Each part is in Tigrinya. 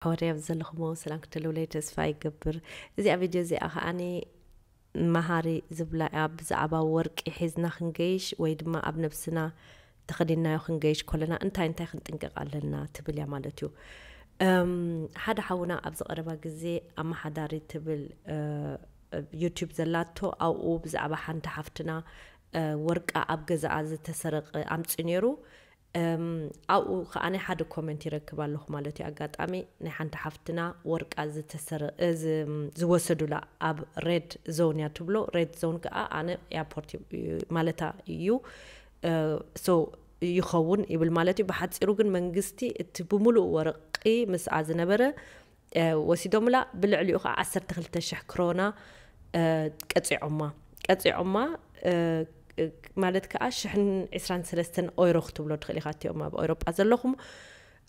ኣወዳይ ኣብ ዘለኹሞ ሰላም ክትህልውለይ ተስፋ ይገብር። እዚኣ ቪድዮ እዚኣ ከዓኒ መሃሪ ዝብላ እያ። ብዛዕባ ወርቂ ሒዝና ክንገይሽ ወይ ድማ ኣብ ነብስና ተኸዲናዮ ክንገይሽ ከለና እንታይ እንታይ ክንጥንቀቕ ኣለና ትብል እያ ማለት እዩ። እም፣ ሓደ ሓውና ኣብዚ ቀረባ ግዜ ኣመሓዳሪ ትብል፣ እ፣ ዩቲዩብ ዘላቶ ኣብኡ ብዛዕባ ሓንቲ ሓፍትና፣ እ፣ ወርቃ ኣብ ገዛኣ ዝተሰረቐ ኣምጺኡ ነይሩ። እም፣ ኣብኡ ከኣ ናይ ሓደ ኮመንት ይረክብ ኣለኹ ማለት እዩ። ኣጋጣሚ ናይ ሓንቲ ሓፍትና ወርቃ ዝተሰረ-፣ እ፣ ዝ-፣ ዝወሰዱላ ኣብ ሬድ ዞን እያ ትብሎ። ሬድ ዞን ከኣ ኣነ ኤርፖርት እዩ፣ ማለታ እዩ። እ፣ ሶ ይኸውን ይብል ማለት እዩ። ብሓጺሩ ግን መንግስቲ እቲ ብምሉእ ወርቂ ምስኣ ዝነበረ፣ እ፣ ወሲዶምላ። ብልዕሊኡ ከኣ ዓሰርተ ክልተ ሽሕ ክሮና፣ እ፣ ቀጺዖማ። ቀጺዖማ፣ እ፣ እ፣ ማለት ከኣ ሽሕን ዕስራን ሰለስተን ኦይሮ ክትብሎ ትኽእል ኢኻ፣ እቲኦም ኣብ ኤውሮጳ ዘለኹም።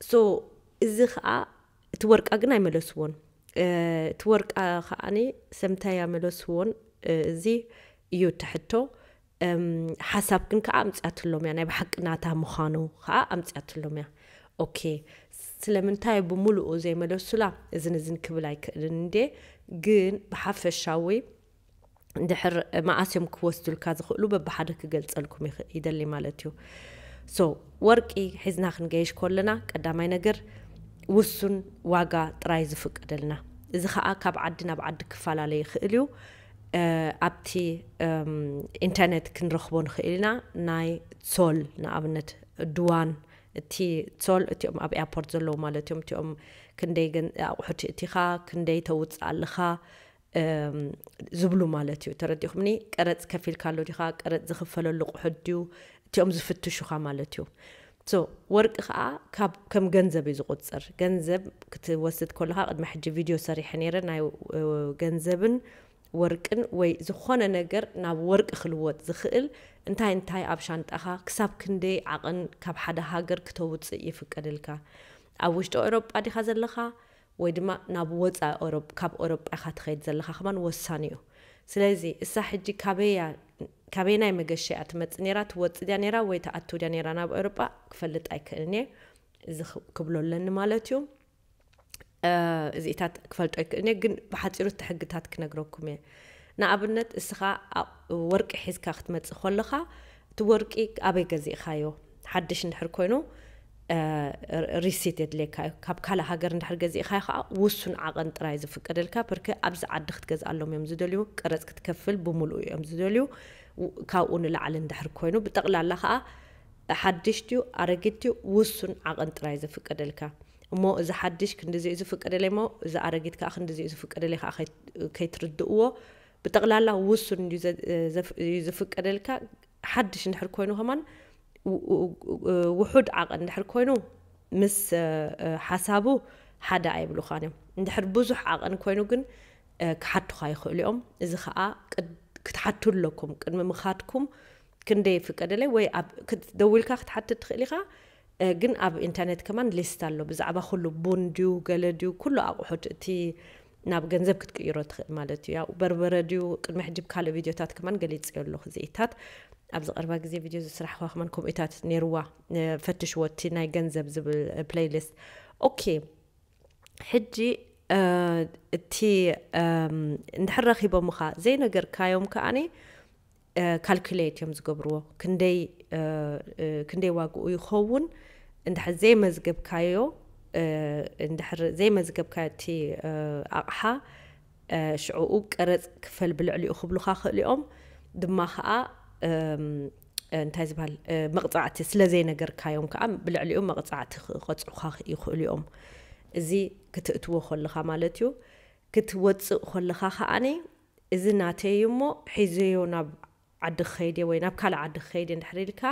ሶ፣ እዚ ከኣ እቲ ወርቃ ግን ኣይመለስዎን። እ፣ እቲ ወርቃ ከኣኒ ሰምታይ ኣመለስዎን። እ፣ እዚ እዩ እቲ ሕቶ። እም፣ ሓሳብ ግን ከኣ ኣምጺኣትሎም እያ፣ ናይ ብሓቂ ናታ ምዃኑ ከኣ ኣምጺኣትሎም እያ። ኦኬ፣ ስለምንታይ ብምሉኡ ዘይመለሱላ? እዝን እዝን ክብል ኣይክእልን እንዴ፣ ግን ብሓፈሻዊ እንድሕር መኣስ እዮም ክወስዱልካ ዝኽእሉ በብሓደ ክገልጸልኩም ይኽ-፣ ይደሊ ማለት እዩ። ሶ፣ ወርቂ ሒዝና ክንገይሽ ከለና ቀዳማይ ነገር ውሱን ዋጋ ጥራይ ዝፍቀደልና። እዚ ኸኣ ካብ ዓዲ ናብ ዓዲ ክፈላለ ይኽእል እዩ። እ፣ ኣብቲ፣ እም፣ ኢንተርኔት ክንረኽቦ ንኽእል ኢና። ናይ ሶል ንኣብነት ድዋን፣ እቲ ሶል እቲኦም ኣብ ኤርፖርት ዘለዉ ማለት እዮም። እቲኦም ክንደይ ገን-፣ ኣቑሑት እቲኻ፣ ክንደይ ተውፅእ ኣለኻ፣ እም፣ ዝብሉ ማለት እዩ። ተረዲኹምኒ? ቀረጽ ከፊልካ ኣሎ ዲኻ? ቀረጽ ዝኽፈለሉ ኣቑሑት ድዩ? እቲኦም ዝፍትሹኻ ማለት እዩ። ሶ፣ ወርቂ ኸኣ ካብ፣ ከም ገንዘብ እዩ ዝቑጸር። ገንዘብ ክትወስድ ከለኻ፣ ቅድሚ ሕጂ ቪድዮ ሰሪሐ ነይረ፣ ናይ፣ እ፣ ገንዘብን ወርቅን ወይ ዝኾነ ነገር ናብ ወርቂ ክልወጥ ዝኽእል እንታይ እንታይ ኣብ ሻንጣኻ፣ ክሳብ ክንደይ ዓቐን ካብ ሓደ ሃገር ክተውጽእ ይፍቀደልካ? ኣብ ውሽጢ ኤውሮጳ ዲኻ ዘለኻ ወይ ድማ ናብ ወጻኢ ኤውሮጳ፣ ካብ ኤውሮጳ ኢኻ ትኸይድ ዘለኻ ከማን ወሳኒ እዩ። ስለዚ እሳ ሕጂ ካበያ፣ ካበየናይ መገሻ እያ ትመጽእ ነይራ፣ ትወጽእ ድያ ነይራ ወይ ትኣቱ ድያ ነይራ ናብ ኤውሮጳ ክፈልጥ ኣይክእልን እየ። እዚ ክ-፣ ክብሎ ኣለኒ ማለት እዩ። እ፣ እዚኢታት ክፈልጦ ኣይክእልን እየ፣ ግን ብሓጺሩ እቲ ሕግታት ክነግረኩም እየ። ንኣብነት እስኻ ኣ-፣ ወርቂ ሒዝካ ክትመጽእ ከለኻ እቲ ወርቂ ኣበይ ገዚእኻዮ? ሓድሽ እንድሕር ኮይኑ፣ እ፣ ሪሲት የድልየካ እዩ። ካብ ካልእ ሃገር እንድሕር ገዚእኻዮ ከዓ ውሱን ዓቐን ጥራይ ዝፍቀደልካ፣ ብርክ ኣብዚ ዓዲ ክትገዝኣሎም እዮም ዝደልዩ፣ ቀረጽ ክትከፍል ብምሉኡ እዮም ዝደልዩ። ው-፣ ካብኡ ንላዕሊ እንድሕር ኮይኑ፣ ብጠቕላላ ከዓ ሓድሽ ድዩ ኣረጊት ድዩ ውሱን ዓቐን ጥራይ ዝፍቀደልካ። እሞ እዚ ሓድሽ ክንድዚ እዩ ዝፍቀደለይ፣ እሞ እዚ ኣረጊት ከዓ ክንድዚ እዩ ዝፍቀደለይ ከዓ ከይ-፣ ከይትርድእዎ። ብጠቕላላ ውሱን እዩ ዘ-፣ ዘፍ-፣ እዩ ዝፍቀደልካ። ሓድሽ እንድሕር ኮይኑ ከማን ው-፣ ው-፣ ውሑድ ዓቐን እንድሕር ኮይኑ ምስ፣ እ፣ እ፣ ሓሳቡ ሓደ ኣይብሉኻን እዮም። እንድሕር ብዙሕ ዓቐን ኮይኑ ግን፣ እ፣ ክሓቱኻ ይኽእሉ እዮም። እዚ ከዓ ቅድ-፣ ክትሓቱ ኣለኩም። ቅድሚ ምኻድኩም ክንደይ ይፍቀደለይ ወይ ኣብ ክት-፣ ደዊልካ ክትሓትት ትኽእል ኢኻ። እ፣ ግን ኣብ ኢንተርኔት ከማን ሊስት ኣሎ። ብዛዕባ ኩሉ ቡን ድዩ፣ ገለ ድዩ፣ ኩሉ ኣቑሑት እቲ ናብ ገንዘብ ክትቅይሮ ትኽእል ማለት እዩ። ያው በርበረ ድዩ፣ ቅድሚ ሕጂ ብካልእ ቪድዮታት ከማን ገሊጸዮ ኣለኹ። እዚኢታት ኣብዚ ቀረባ ግዜ ቪድዮ ዝስራሕኳ ከማን ከምኡታት ነይርዋ። እ፣ ፈትሽዎ እቲ ናይ ገንዘብ ዝብል፣ እ፣ ፕሌይሊስት። ኦኬ። ሕጂ፣ እ፣ እቲ፣ እም፣ እንድሕር ረኺቦምኻ ዘይነገርካዮም ከኣኒ፣ እ፣ ካልኩሌት እዮም ዝገብርዎ። ክንደይ፣ እ፣ እ፣ ክንደይ ዋግኡ ይኸውን? እንድሕር ዘይመዝገብካዮ፣ እ፣ እንድሕር ዘይመዝገብካዮ እቲ፣ እ፣ ኣቕሓ፣ እ፣ ሽዕኡ ቀረጽ ክፈል ብልዕሊኡ ክብሉኻ ክእሉ እዮም። ድማ ኸኣ፣ እም፣ እ፣ እንታይ ዝበሃል፣ እ፣ መቕጻዕቲ ስለ ዘይነገርካዮም ከኣ ብልዕሊኡ መቕጻዕቲ ክቐጽዑኻ ይኽእሉ እዮም። እዚ ክትእትዎ ከለኻ ማለት እዩ። ክትወጽእ ከለኻ ከኣኒ፣ እዚ ናተይ እዩ እሞ ሒዘዮ ናብ ዓዲ ክኸይድ እየ ወይ ናብ ካልእ ዓዲ ክኸይድ እየ እንድሕር ኢልካ፣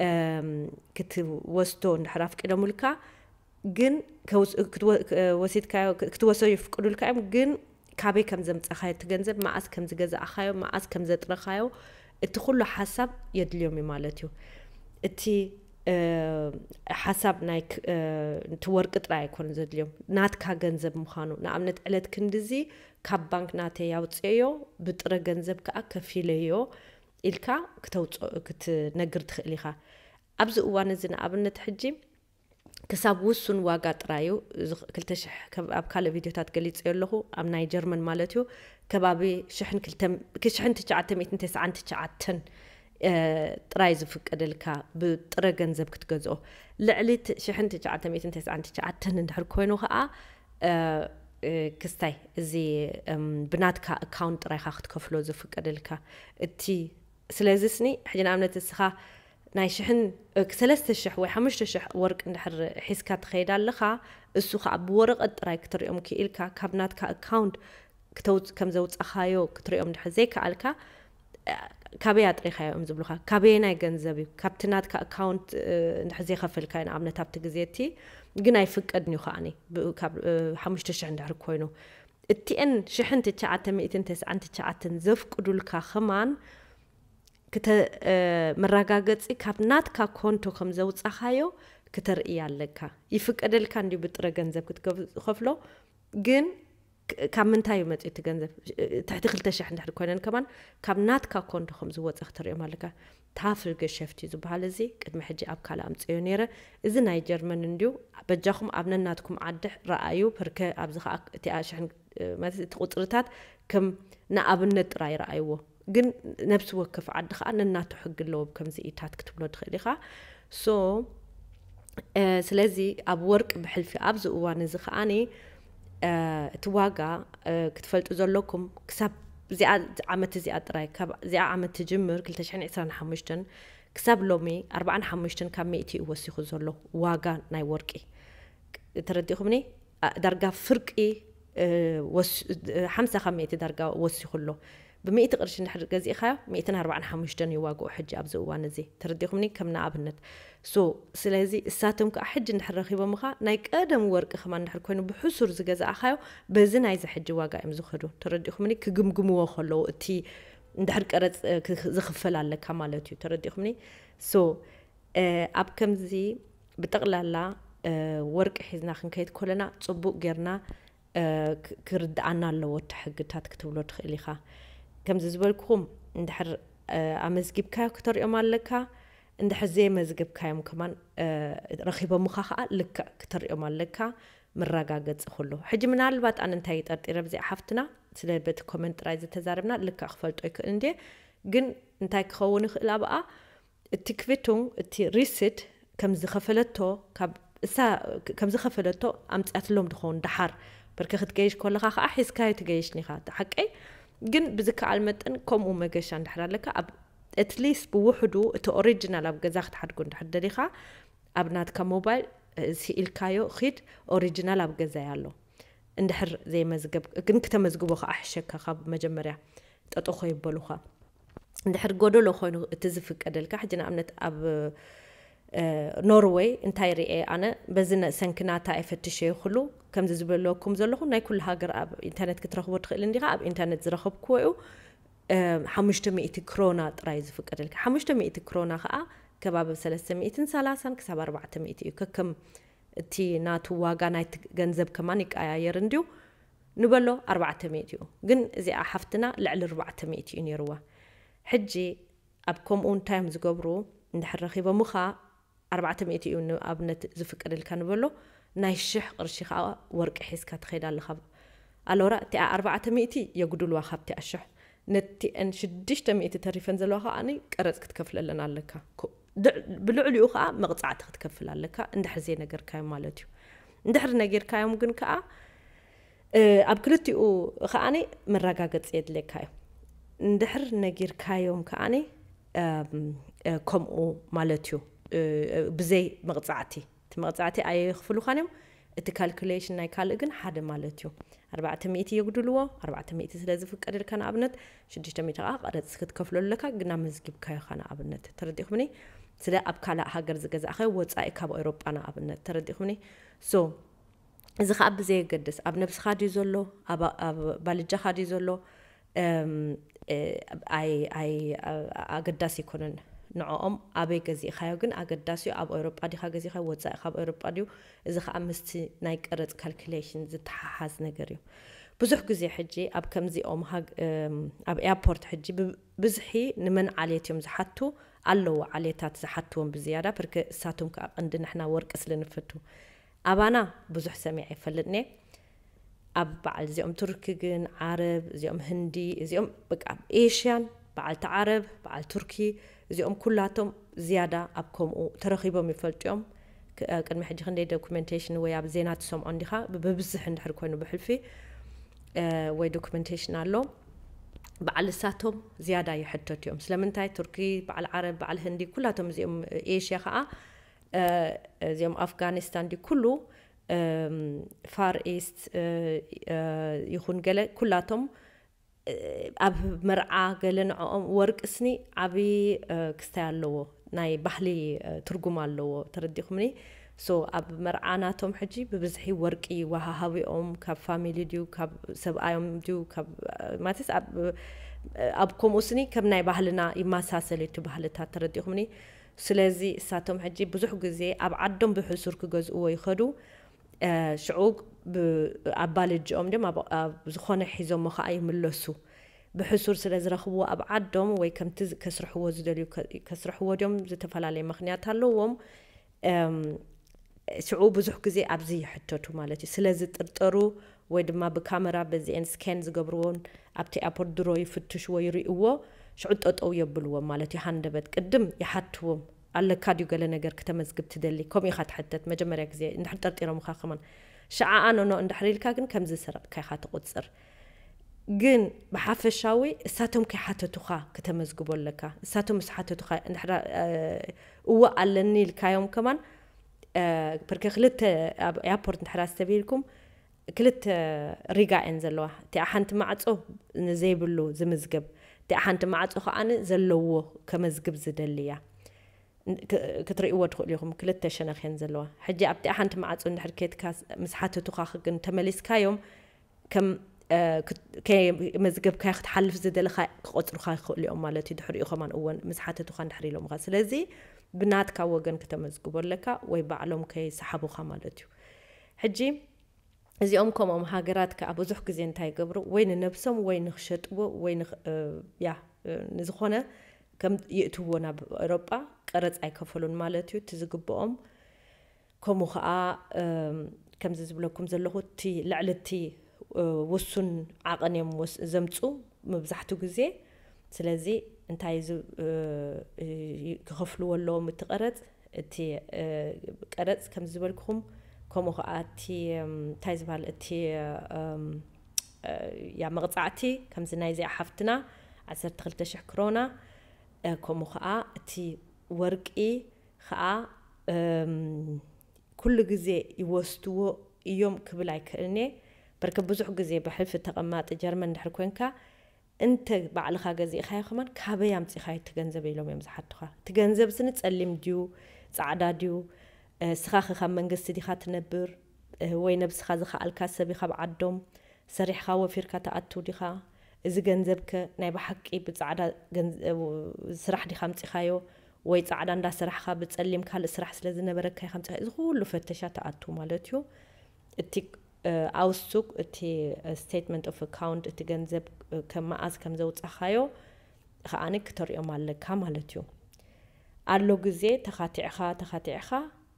እም፣ ክትወስዶ እንድሕር ኣፍቂዶምልካ፣ ግን ከውስ-፣ ክትወ-፣ ክ-፣ ወሲድካዮ፣ ክ-፣ ክትወስዶ ይፍቅዱልካ እዮም፣ ግን ካበይ ከም ዘምጻኻዮ፣ እቲ ገንዘብ መኣስ ከም ዝገዛእኻዮ፣ መኣስ ከም ዘጥረኻዮ፣ እቲ ኩሉ ሓሳብ የድልዮም እዩ ማለት እዩ። እቲ፣ እ፣ ሓሳብ ናይ ክ-፣ እ፣ እቲ ወርቂ ጥራይ ኣይኮነን ዘድልዮም፣ ናትካ ገንዘብ ምዃኑ። ንኣብነት፣ ዕለት ክንድዚ ካብ ባንክ ናተይ ኣውጽኤዮ፣ ብጥረ ገንዘብ ከኣ ከፊለዮ ኢልካ ክተውጽኦ፣ ክትነግር ትኽእል ኢኻ። ኣብዚ እዋን እዚ ንኣብነት ሕጂ ክሳብ ውሱን ዋጋ ጥራይ እዩ። እዚ ክልተ ሽሕ ኣብ ካልእ ቪድዮታት ገሊጸዮ ኣለኹ። ኣብ ናይ ጀርመን ማለት እዩ፣ ከባቢ ሽሕን ክልተ፣ ሽሕን ትሽዓተ ሚእትን ተስዓን ትሽዓተን ጥራይ ዝፍቀደልካ ብጥረ ገንዘብ ክትገዝኦ። ልዕሊ ሽሕን ትሽዓተ ሚእትን ተስዓን ትሽዓተን እንድሕር ኮይኑ ከዓ ክስታይ እዚ ብናትካ ኣካውንት ጥራይካ ክትከፍሎ ዝፍቀደልካ። እቲ ስለዚ ስኒ ሕጂ ንኣብነት እስኻ ናይ ሽሕን ሰለስተ ሽሕ ወይ ሓሙሽተ ሽሕ ወርቂ እንድሕር ሒዝካ ትኸይድ ኣለኻ፣ እሱ ከዓ ብወረቐት ጥራይ ክትሪኦም ክኢልካ ካብ ናትካ ኣካውንት ከም ዘውፃኻዮ ክትሪኦም እንድሕር ዘይከኣልካ፣ ካበይ ኣጥሪኻዮ እዮም ዝብሉካ። ካበየናይ ገንዘብ እዩ? ካብቲ ናትካ ኣካውንት እንድሕር ዘይኸፈልካዮ፣ ንኣብነት ኣብቲ ግዜ እቲ ግን ኣይፍቀድን እዩ ከዓኒ ካብ ሓሙሽተ ሽሕ እንድሕር ኮይኑ። እቲአን ሽሕን ትሽዓተ ሚእትን ተስዓን ትሽዓተን ዘፍቅዱልካ ከማን መረጋገፂ ካብ ናትካ ኮንቶ ከም ዘውፃኻዮ ክተርኢ ኣለካ። ይፍቀደልካ እንዲዩ ብጥረ ገንዘብ ክትከፍሎ፣ ግን ካብ ምንታይ እዩ መፅኡ እቲ ገንዘብ? ትሕቲ ክልተ ሽሕ እንድሕር ኮይነን ከማን ካብ ናትካ ኮንቶ ከም ዝወፀ ክተርእዮም ኣለካ። ታፍል ገሸፍቲ ዝበሃል እዚ ቅድሚ ሕጂ ኣብ ካልእ ኣምፅዮ ነይረ። እዚ ናይ ጀርመን እንዲዩ። በጃኹም ኣብ ነናትኩም ዓዲ ረኣዩ። ፐርከ ኣብዚ ከዓ እቲኣ ሽሕን ማለት እቲ ቁፅርታት ከም ንኣብነት ጥራይ ረኣይዎ። ግን ነብሲ ወከፍ ዓዲ ከዓ ነናቱ ሕጊ ኣለዎ። ከምዚ ኢታት ክትብሎ ትኽእል ኢኻ። ሶ ስለዚ ኣብ ወርቂ ብሕልፊ ኣብዚ እዋን እዚ ከዓኒ እቲ ዋጋ ክትፈልጡ ዘለኩም ክሳብ እዚኣ ዓመት እዚኣ ጥራይ፣ ካብ እዚኣ ዓመት ትጅምር ክልተ ሽሕን ዕስራን ሓሙሽተን ክሳብ ሎሚ ኣርባዓን ሓሙሽተን ካብ ሚእቲ እዩ ወሲኹ ዘሎ ዋጋ ናይ ወርቂ። ተረዲኹምኒ? ዳርጋ ፍርቂ ሓምሳ ካብ ሚእቲ ዳርጋ ወሲኹ ኣሎ። ብሚእቲ ቅርሺ እንድሕር ገዚእኻዮ ሚእትን ኣርባዓን ሓሙሽተን እዩ ዋግኡ ሕጂ ኣብዚ እዋን እዚ። ተረዲኹምኒ? ከም ንኣብነት ሶ ስለዚ እሳቶም ከዓ ሕጂ እንድሕር ረኺቦምኻ ናይ ቀደም ወርቂ ከማን እንድሕር ኮይኑ ብሕሱር ዝገዛእኻዮ በዚ ናይዚ ሕጂ ዋጋ እዮም ዝኸዱ። ተረዲኹምኒ? ክግምግምዎ ከለዉ እቲ እንድሕር ቀረፅ ዝኽፈል ኣለካ ማለት እዩ። ተረዲኹምኒ? ሶ ኣብ ከምዚ ብጠቕላላ ወርቂ ሒዝና ክንከይድ ከለና ፅቡቅ ጌርና ክርድኣና ኣለዎ እቲ ሕግታት ክትብሎ ትኽእል ኢኻ። ከምዚ ዝበልኩኹም እንድሕር ኣመዝጊብካዮ ክተሪኦም ኣለካ። እንድሕር ዘየመዝገብካዮም ከማን ረኺቦምኻ ከዓ ልክዕ ክተሪኦም ኣለካ። መረጋገፂ ኩሉ ሕጂ ምናልባት ኣነ እንታይ ጠርጢረ ብዚኣ ሓፍትና ስለ በቲ ኮመንት ጥራይ ዝተዛረብና ልክዕ ክፈልጦ ይክእል እንድየ። ግን እንታይ ክኸውን ይኽእል ኣብኣ እቲ ክቪቱንግ እቲ ሪስት ከም ዝኸፈለቶ ካብ እሳ ከም ዝኸፈለቶ ኣምፅኣትሎም ድኸውን ደሓር በርከ ክትገይሽ ከለኻ ከዓ ሒዝካዮ ትገይሽ ኒኻ ሓቀይ። ግን ብዝከኣል መጠን ከምኡ መገሻ እንድሕር ኣለካ ኣብ ኣትሊስት ብውሕዱ እቲ ኦሪጂናል ኣብ ገዛ ክትሓድጎ እንድሕር ደሊኻ ኣብ ናትካ ሞባይል ስኢልካዮ ኺድ ኦሪጂናል ኣብ ገዛይ ኣሎ። እንድሕር ዘይመዝገብ ግን ክተመዝግቦ ከዓ ሕሸካ ካብ መጀመርያ ጠጠኾ ይበሉኻ። እንድሕር ጎደሎ ኮይኑ እቲ ዝፍቀደልካ ሕጂ ንኣብነት ኣብ ኖርወይ እንታይ ርኤ ኣነ በዚ ሰንኪናታ የፈትሸ ይኽሉ ከምዚ ዝበለኩም ዘለኹ ናይ ኩሉ ሃገር ኣብ ኢንተርነት ክትረኽቦ ትኽእል እንዲኻ። ኣብ ኢንተርነት ዝረኸብክዎ እዩ ሓሙሽተ ሚእቲ ክሮና ጥራይ ዝፍቀደልካ። ሓሙሽተ ሚእቲ ክሮና ከዓ ከባቢ ሰለስተ ሚእትን ሰላሳን ክሳብ ኣርባዕተ ሚእቲ እዩ ከከም እቲ ናቱ ዋጋ ናይቲ ገንዘብ ከማን ይቀያየር እንድዩ። ንበሎ ኣርባዕተ ሚእቲ እዩ ግን እዚኣ ሓፍትና ልዕሊ ኣርባዕተ ሚእቲ እዩ ነይርዋ። ሕጂ ኣብ ከምኡ እንታይ እዮም ዝገብሩ? እንድሕር ረኺቦምኻ ኣርባዕተ ሚእቲ እዩ ንኣብነት ዝፍቀደልካ ንበሎ ናይ ሽሕ ቅርሺ ከዓ ወርቂ ሒዝካ ትኸይድ ኣለኻ። ኣሎራ እቲኣ ኣርባዕተ ሚእቲ የጉድልዋ ካብቲኣ ሽሕ ነቲአን ሽዱሽተ ሚእቲ ተሪፈን ዘለዋ ከዓ ቀረፅ ክትከፍለለን ኣለካ። ብልዕሊኡ ከዓ መቕፃዕቲ ክትከፍል ኣለካ እንድሕር ዘይነገርካዮም ማለት እዩ። እንድሕር ነጊርካዮም ግን ከዓ ኣብ ክልቲኡ ከዓኒ መረጋገፂ የድልየካ እዩ። እንድሕር ነጊርካዮም ከዓኒ ከምኡ ማለት እዩ። ብዘይ መቕፃዕቲ እቲ መቕፃዕቲ ኣየኽፍሉኻን እዮም። እቲ ካልኩሌሽን ናይ ካልእ ግን ሓደ ማለት እዩ። ኣርባዕተ ሚእቲ የጉድልዎ። ኣርባዕተ ሚእቲ ስለ ዝፍቀደልካ ንኣብነት ሽዱሽተ ሚእቲ ከዓ ቀረፅ ክትከፍሎ ኣለካ። ግና መዝጊብካዮኻ ንኣብነት ተረዲኹምኒ። ስለ ኣብ ካልእ ሃገር ዝገዛእኻዮ ወፃኢ ካብ ኤውሮጳ ንኣብነት ተረዲኹምኒ። ሶ እዚ ከዓ ብዘየገድስ ኣብ ነብስኻ ድዩ ዘሎ ኣብ ባልጃኻ ድዩ ዘሎ ኣገዳሲ ኣይኮነን። ንዕኦም ኣበይ ገዚእኻዮ ግን ኣገዳሲ እዩ። ኣብ ኤውሮጳ ዲኻ ገዚእኻዮ፣ ወጻኢ ካብ ኤውሮጳ ድዩ? እዚ ኸኣ ምስቲ ናይ ቀረጽ ካልኩሌሽን ዝተሓሓዝ ነገር እዩ። ብዙሕ ግዜ ሕጂ ኣብ ከምዚኦም ሃግ-፣ እም፣ ኣብ ኤርፖርት ሕጂ ብ-፣ ብዝሒ ንመን ዓሌት እዮም ዝሓቱ? ኣለዉ ዓሌታት ዝሓትዎም ብዝያዳ፣ ብርክ እሳቶም ከኣ ቀንዲ ንሕና ወርቂ ስለ ንፈቱ። ኣባና ብዙሕ ሰሚዐ ኣይፈልጥን እየ። ኣብ በዓል እዚኦም ቱርኪ ግን፣ ዓረብ፣ እዚኦም ህንዲ፣ እዚኦም በቃ ኤሽያን፣ በዓልቲ ዓረብ፣ በዓል ቱርኪ፣ እዚኦም ኩላቶም ዝያዳ ኣብ ከምኡ ተረኺቦም ይፈልጡ እዮም። ክ-፣ ቅድሚ ሕጂ ክንደይ ዶኩሜንቴሽን ወይ ኣብ ዜና ትሰምዖ እንዲኻ፣ ብ-፣ ብብዝሒ እንድሕር ኮይኑ ብሕልፊ፣ እ፣ ወይ ዶኩሜንቴሽን ኣሎ። በዓል እሳቶም ዝያዳ ይሕተቱ እዮም። ስለምንታይ? ቱርኪ፣ በዓል ዓረብ፣ በዓል ህንዲ፣ ኩላቶም እዚኦም ኤሽያ ኸኣ፣ እ፣ እዚኦም ኣፍጋኒስታን ድዩ ኩሉ፣ እም፣ ፋር ኢስት፣ እ፣ እ፣ ይኹን ገለ ኩላቶም፣ እ፣ ኣብ መርዓ ገለ ንዕኦም ወርቂ ስኒ ዓብዪ፣ እ፣ ክስታይ ኣለዎ። ናይ ባህሊ፣ እ፣ ትርጉም ኣለዎ። ተረዲኹምኒ? ሶ ኣብ መርዓ ናቶም ሕጂ ብብዝሒ ወርቂ ይወሃሃቡ እዮም። ካብ ፋሚሊ ድዩ፣ ካብ ሰብኣዮም ድዩ፣ ካብ፣ እ፣ ማለትስ ኣብ፣ እ፣ ኣብ ከምኡ ስኒ ከም ናይ ባህልና ይመሳሰል እዩ እቲ ባህልታት። ተረዲኹምኒ? ስለዚ እሳቶም ሕጂ ብዙሕ ግዜ ኣብ ዓዶም ብሕሱር ክገዝእዎ ይኸዱ። እ፣ ሽዑ ብ-፣ ኣብ ባልጅኦም ድዮም ኣብ፣ ኣብ ዝኾነ ሒዞሞ ኸኣ ይምለሱ። ብሕሱር ስለ ዝረኽብዎ ኣብ ዓዶም ወይ ከምቲ ዝ-፣ ከስርሕዎ ዝደልዩ ከ-፣ ከስርሕዎ ድዮም ዝተፈላለየ ምኽንያት ኣለዎም። እም፣ ሽዑ ብዙሕ ግዜ ኣብዚ ይሕተቱ ማለት እዩ። ስለ ዝጥርጠሩ ወይ ድማ ብካመራ በዚኤን ስካን ዝገብርዎን ኣብቲ ኤርፖርት ድሮ ይፍትሽዎ ይርእይዎ፣ ሽዑ ጠጠው የብልዎም ማለት እዩ። ሃንደበት ቅድም ይሓትዎም፣ ኣለካ ድዩ ገለ ነገር ክተመዝግብ ትደሊ? ከምኡ ኢኻ ትሕተት። መጀመርያ ግዜ እንድሕር ጠርጢሮምኻ ከማን። ሽዓ ኣኖኖ እንድሕር ኢልካ ግን ከምዚ ዝሰረቕካ ኢኻ ትቑጽር። ግን ብሓፈሻዊ እሳቶም ከይሓተቱኻ ክተመዝግቦ ኣለካ። እሳቶም ምስ ሓተቱኻ እንድሕር፣ እ፣ እወ ኣለኒ ኢልካዮም ከማን፣ እ፣ ብርክ ክልተ ኣብ ኤርፖርት እንድሕር ኣስተብሂልኩም ክልተ ሪጋ እየን ዘለዋ። እቲኣ ሓንቲ ማዕጾ ንዘይብሉ ዝምዝገብ፣ እቲኣ ሓንቲ ማዕጾ ከኣ ዘለዎ ከመዝግብ ዝደሊ እያ። ን-፣ ክ-፣ ክትርእይዎ ትኽእሉ ኢኹም። ክልተ ሸነኽ እየን ዘለዋ። ሕጂ ኣብቲኣ ሓንቲ ማዕጾ እንድሕር ኬድካ ስ-፣ ምስ ሓተቱኻ ግን ተመሊስካዮም፣ ከም፣ እ፣ ክት-፣ ከመዝገብካዮ ክትሓልፍ ዝደለኻ ክቆጽሩኻ ይኽእሉ እዮም ማለት እዩ። ድሕሪኡ ከማን እወን ምስ ሓተቱኻ እንድሕር ኢሎምኻ። ስለዚ ብናትካ ወገን ክተመዝግቦ ኣለካ ወይ ባዕሎም ከይሰሓቡኻ ማለት እዩ። ሕጂ እዚኦም ከምኦም ሃገራት ከኣ ብዙሕ ግዜ እንታይ ይገብሩ? ወይ ንነብሶም ወይ ንኽሸጥዎ ወይ ንኽ-፣ እ፣ ያ፣ እ፣ ንዝኾነ ከም ይእትዎ ናብ ኤውሮጳ ቀረጽ ኣይከፈሉን ማለት እዩ። እቲ ዝግብኦም ከምኡ ኸኣ፣ እም፣ ከምዚ ዝብለኩም ዘለኹ እቲ ልዕሊ እቲ፣ እ፣ ውሱን ዓቐን እዮም ወስ-፣ ዘምጹ መብዛሕትኡ ግዜ። ስለዚ እንታይ ዝ-፣ እ፣ እ፣ ክኸፍልዎ ኣለዎም እቲ ቀረጽ? እቲ፣ እ፣ ቀረጽ ከም ዝበልኩኹም፣ ከምኡ ኸኣ እቲ፣ እም፣ እንታይ ዝበሃል፣ እቲ፣ እም፣ እ፣ ያ መቕጻዕቲ ከምዚ ናይዚኣ ሓፍትና ዓሰርተ ክልተ ሽሕ ክሮና፣ እ፣ ከምኡ ኸኣ እቲ ወርቂ ኸኣ፣ እም፣ ኩሉ ግዜ ይወስድዎ እዮም ክብል ኣይክእልን እየ። በርክ ብዙሕ ግዜ ብሕልፊ ተቐማጢ ጀርመን እንድሕር ኮንካ፣ እንተ ባዕልኻ ገዚእኻዮ ከማን ካበይ ኣምጺኻዮ እቲ ገንዘብ ኢሎም እዮም ዝሓቱኻ። እቲ ገንዘብ ስኒ ጸሊም ድዩ፣ ጻዕዳ ድዩ፣ እ፣ ስኻ ኸ ካብ መንግስቲ ዲኻ ትነብር፣ እ፣ ወይ ነብስኻ ዝኸኣልካ ሰብ ኢኻ ኣብ ዓዶም፣ ሰሪሕኻ ወፊርካ ትኣቱ ዲኻ? እዚ ገንዘብ ከ ናይ ብሓቂ ብጻዕዳ ገንዘ-፣ ስራሕ ዲኻ ኣምጺኻዮ? ወይ ጻዕዳ እንዳሰራሕኻ ብጸሊም ካልእ ስራሕ ስለ ዝነበረካ ኢኻ ኣምጺኻ? እዚ ኩሉ ፈተሻ ትኣቱ ማለት እዩ። እቲ፣ እ፣ ኣውስቱግ፣ እቲ፣ እ፣ ስቴትመንት ኦፍ ኣካውንት፣ እቲ ገንዘብ፣ እ፣ ከም መኣዝ ከም ዘውጻኻዮ ከኣኒ ክተርእዮም ኣለካ ማለት እዩ። ኣሎ ግዜ ተኻቲዕኻ፣ ተኻቲዕኻ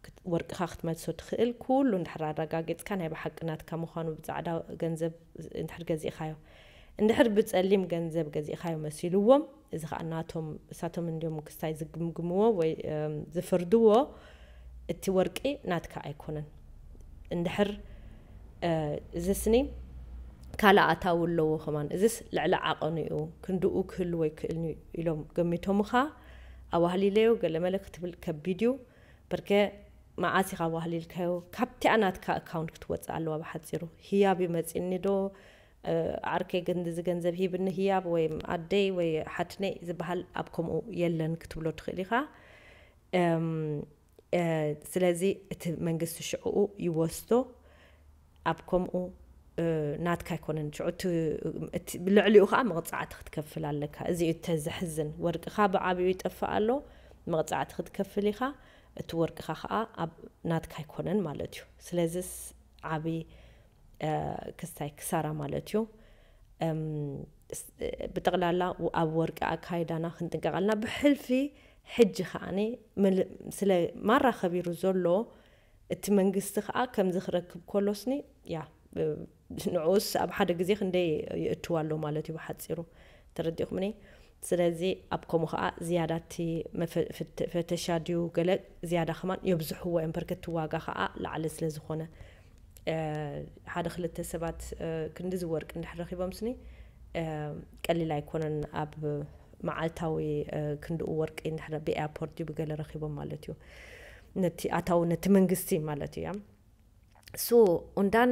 ክት-፣ ወርቅኻ ክትመልሶ ትኽእል። ኩሉ እንድሕር ኣረጋጊጽካ ናይ ብሓቂ ናትካ ምዃኑ ብጻዕዳ ገንዘብ እንድሕር ገዚእኻዮ። እንድሕር ብጸሊም ገንዘብ ገዚእኻዮ መሲልዎም፣ እዚ ኸኣ ናቶም፣ እሳቶም እንድዮም ክስታይ ዝግምግምዎ ወይ፣ እም፣ ዝፍርድዎ፣ እቲ ወርቂ ናትካ ኣይኮነን። እንድሕር፣ እ፣ እዚ ስኒ ካልእ ኣታዊ ኣለዎ ከማን፣ እዚስ ልዕሊ ዓቐኑ እዩ፣ ክንድኡ ክህልዎ ይክእልን እዩ ኢሎም ገሚቶምኻ፣ ኣዋህሊለዮ ገለመለ ክትብል ከቢድ እዩ። በርከ መዓስ ኢኻ ኣዋህሊልካዮ? ካብቲኣ ናትካ ኣካውንት ክትወጽእ ኣለዋ። ብሓጺሩ ህያብ እዩ መጺእኒ ዶ፣ እ፣ ዓርከይ ግን እዚ ገንዘብ ሂብኒ ህያብ ወይ ኣደይ ወይ ሓትነይ ዝበሃል ኣብ ከምኡ የለን ክትብሎ ትኽእል ኢኻ። እም፣ እ፣ ስለዚ እቲ መንግስቲ ሽዕኡ ይወስዶ፣ ኣብ ከምኡ፣ እ፣ ናትካ ኣይኮነን። ሽዑ እቲ፣ እቲ ልዕሊኡ ኸዓ መቕጻዕቲ ክትከፍል ኣለካ። እዚ እዩ እቲ ዘሕዝን። ወርቅኻ ብዓቢኡ ይጠፍእ ኣሎ፣ መቕጻዕቲ ክትከፍል ኢኻ። እቲ ወርቅኻ ኸኣ ኣብ ናትካ ኣይኮነን ማለት እዩ። ስለዚስ ዓቢ ክስታይ ክሳራ ማለት እዩ። ብጠቕላላ ኣብ ወርቂ ኣካይዳና ክንጥንቀቕ ኣለና። ብሕልፊ ሕጂ ከዓኒ ስለ ማራ ከቢሩ ዘሎ እቲ መንግስቲ ከኣ ከምዚ ክረክብ ከሎስኒ ያ ንዑስ ኣብ ሓደ ግዜ ክንደይ ይእትዋ ኣሎ ማለት እዩ ብሓፂሩ። ተረዲእኩምኒ? ስለዚ ኣብ ከምኡ ከኣ ዝያዳ እቲ ፈተሻ ድዩ ገለ ዝያዳ ከማን የብዝሕዎ እዮም። በርከቲ ዋጋ ከኣ ላዕሊ ስለ ዝኾነ ሓደ ክልተ ሰባት ክንዲ ዝወርቂ እንድሕር ረኪቦም ስኒ ቀሊል ኣይኮነን። ኣብ መዓልታዊ ክንድኡ ወርቂ እንድሕር ብኤርፖርት ድዩ ብገለ ረኪቦም ማለት እዩ። ነቲ ኣታዊ ነቲ መንግስቲ ማለት እዩ። ሶ ኡንዳን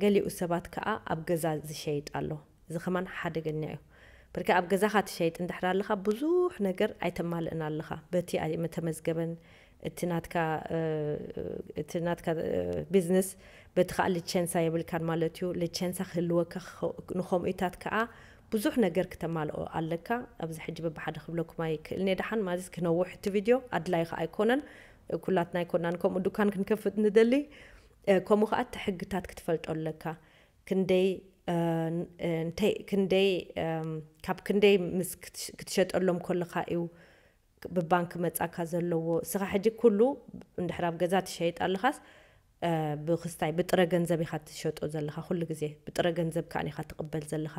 ገሊኡ ሰባት ከኣ ኣብ ገዛ ዝሸይጥ ኣሎ። እዚ ከማን ሓደገኛ እዩ። ብርካ ኣብ ገዛኻ ትሸይጥ እንድሕር ኣለኻ ብዙሕ ነገር ኣይተማልእን ኣለኻ። በቲ ኣይተመዝገበን እቲ ናትካ እቲ ናትካ ቢዝነስ በቲ ከዓ ልቸንሳ የብልካን ማለት እዩ። ልቸንሳ ክህልወካ ንኸምኡታት ከዓ ብዙሕ ነገር ክተማልኦ ኣለካ። ኣብዚ ሕጂ በብሓደ ክብለኩም ኣይክእልን እየ። ደሓን ማለት ክነውሕ እቲ ቪድዮ ኣድላይ ከዓ ኣይኮነን። ኩላትና ኣይኮናን ከምኡ ዱካን ክንከፍት ንደሊ። ከምኡ ከዓ እቲ ሕግታት ክትፈልጦ ኣለካ። ክንደይ ክንደይ ካብ ክንደይ ምስ ክትሸጠሎም ከለካ እዩ ብባንክ መጻካ ዘለዎ። እስኻ ሕጂ ኩሉ እንድሕር ኣብ ገዛ ትሸይጥ ኣለኻስ ብክስታይ ብጥረ ገንዘብ ኢኻ ትሸጦ ዘለኻ። ኩሉ ግዜ ብጥረ ገንዘብ ከኣ ኢኻ ትቕበል ዘለኻ።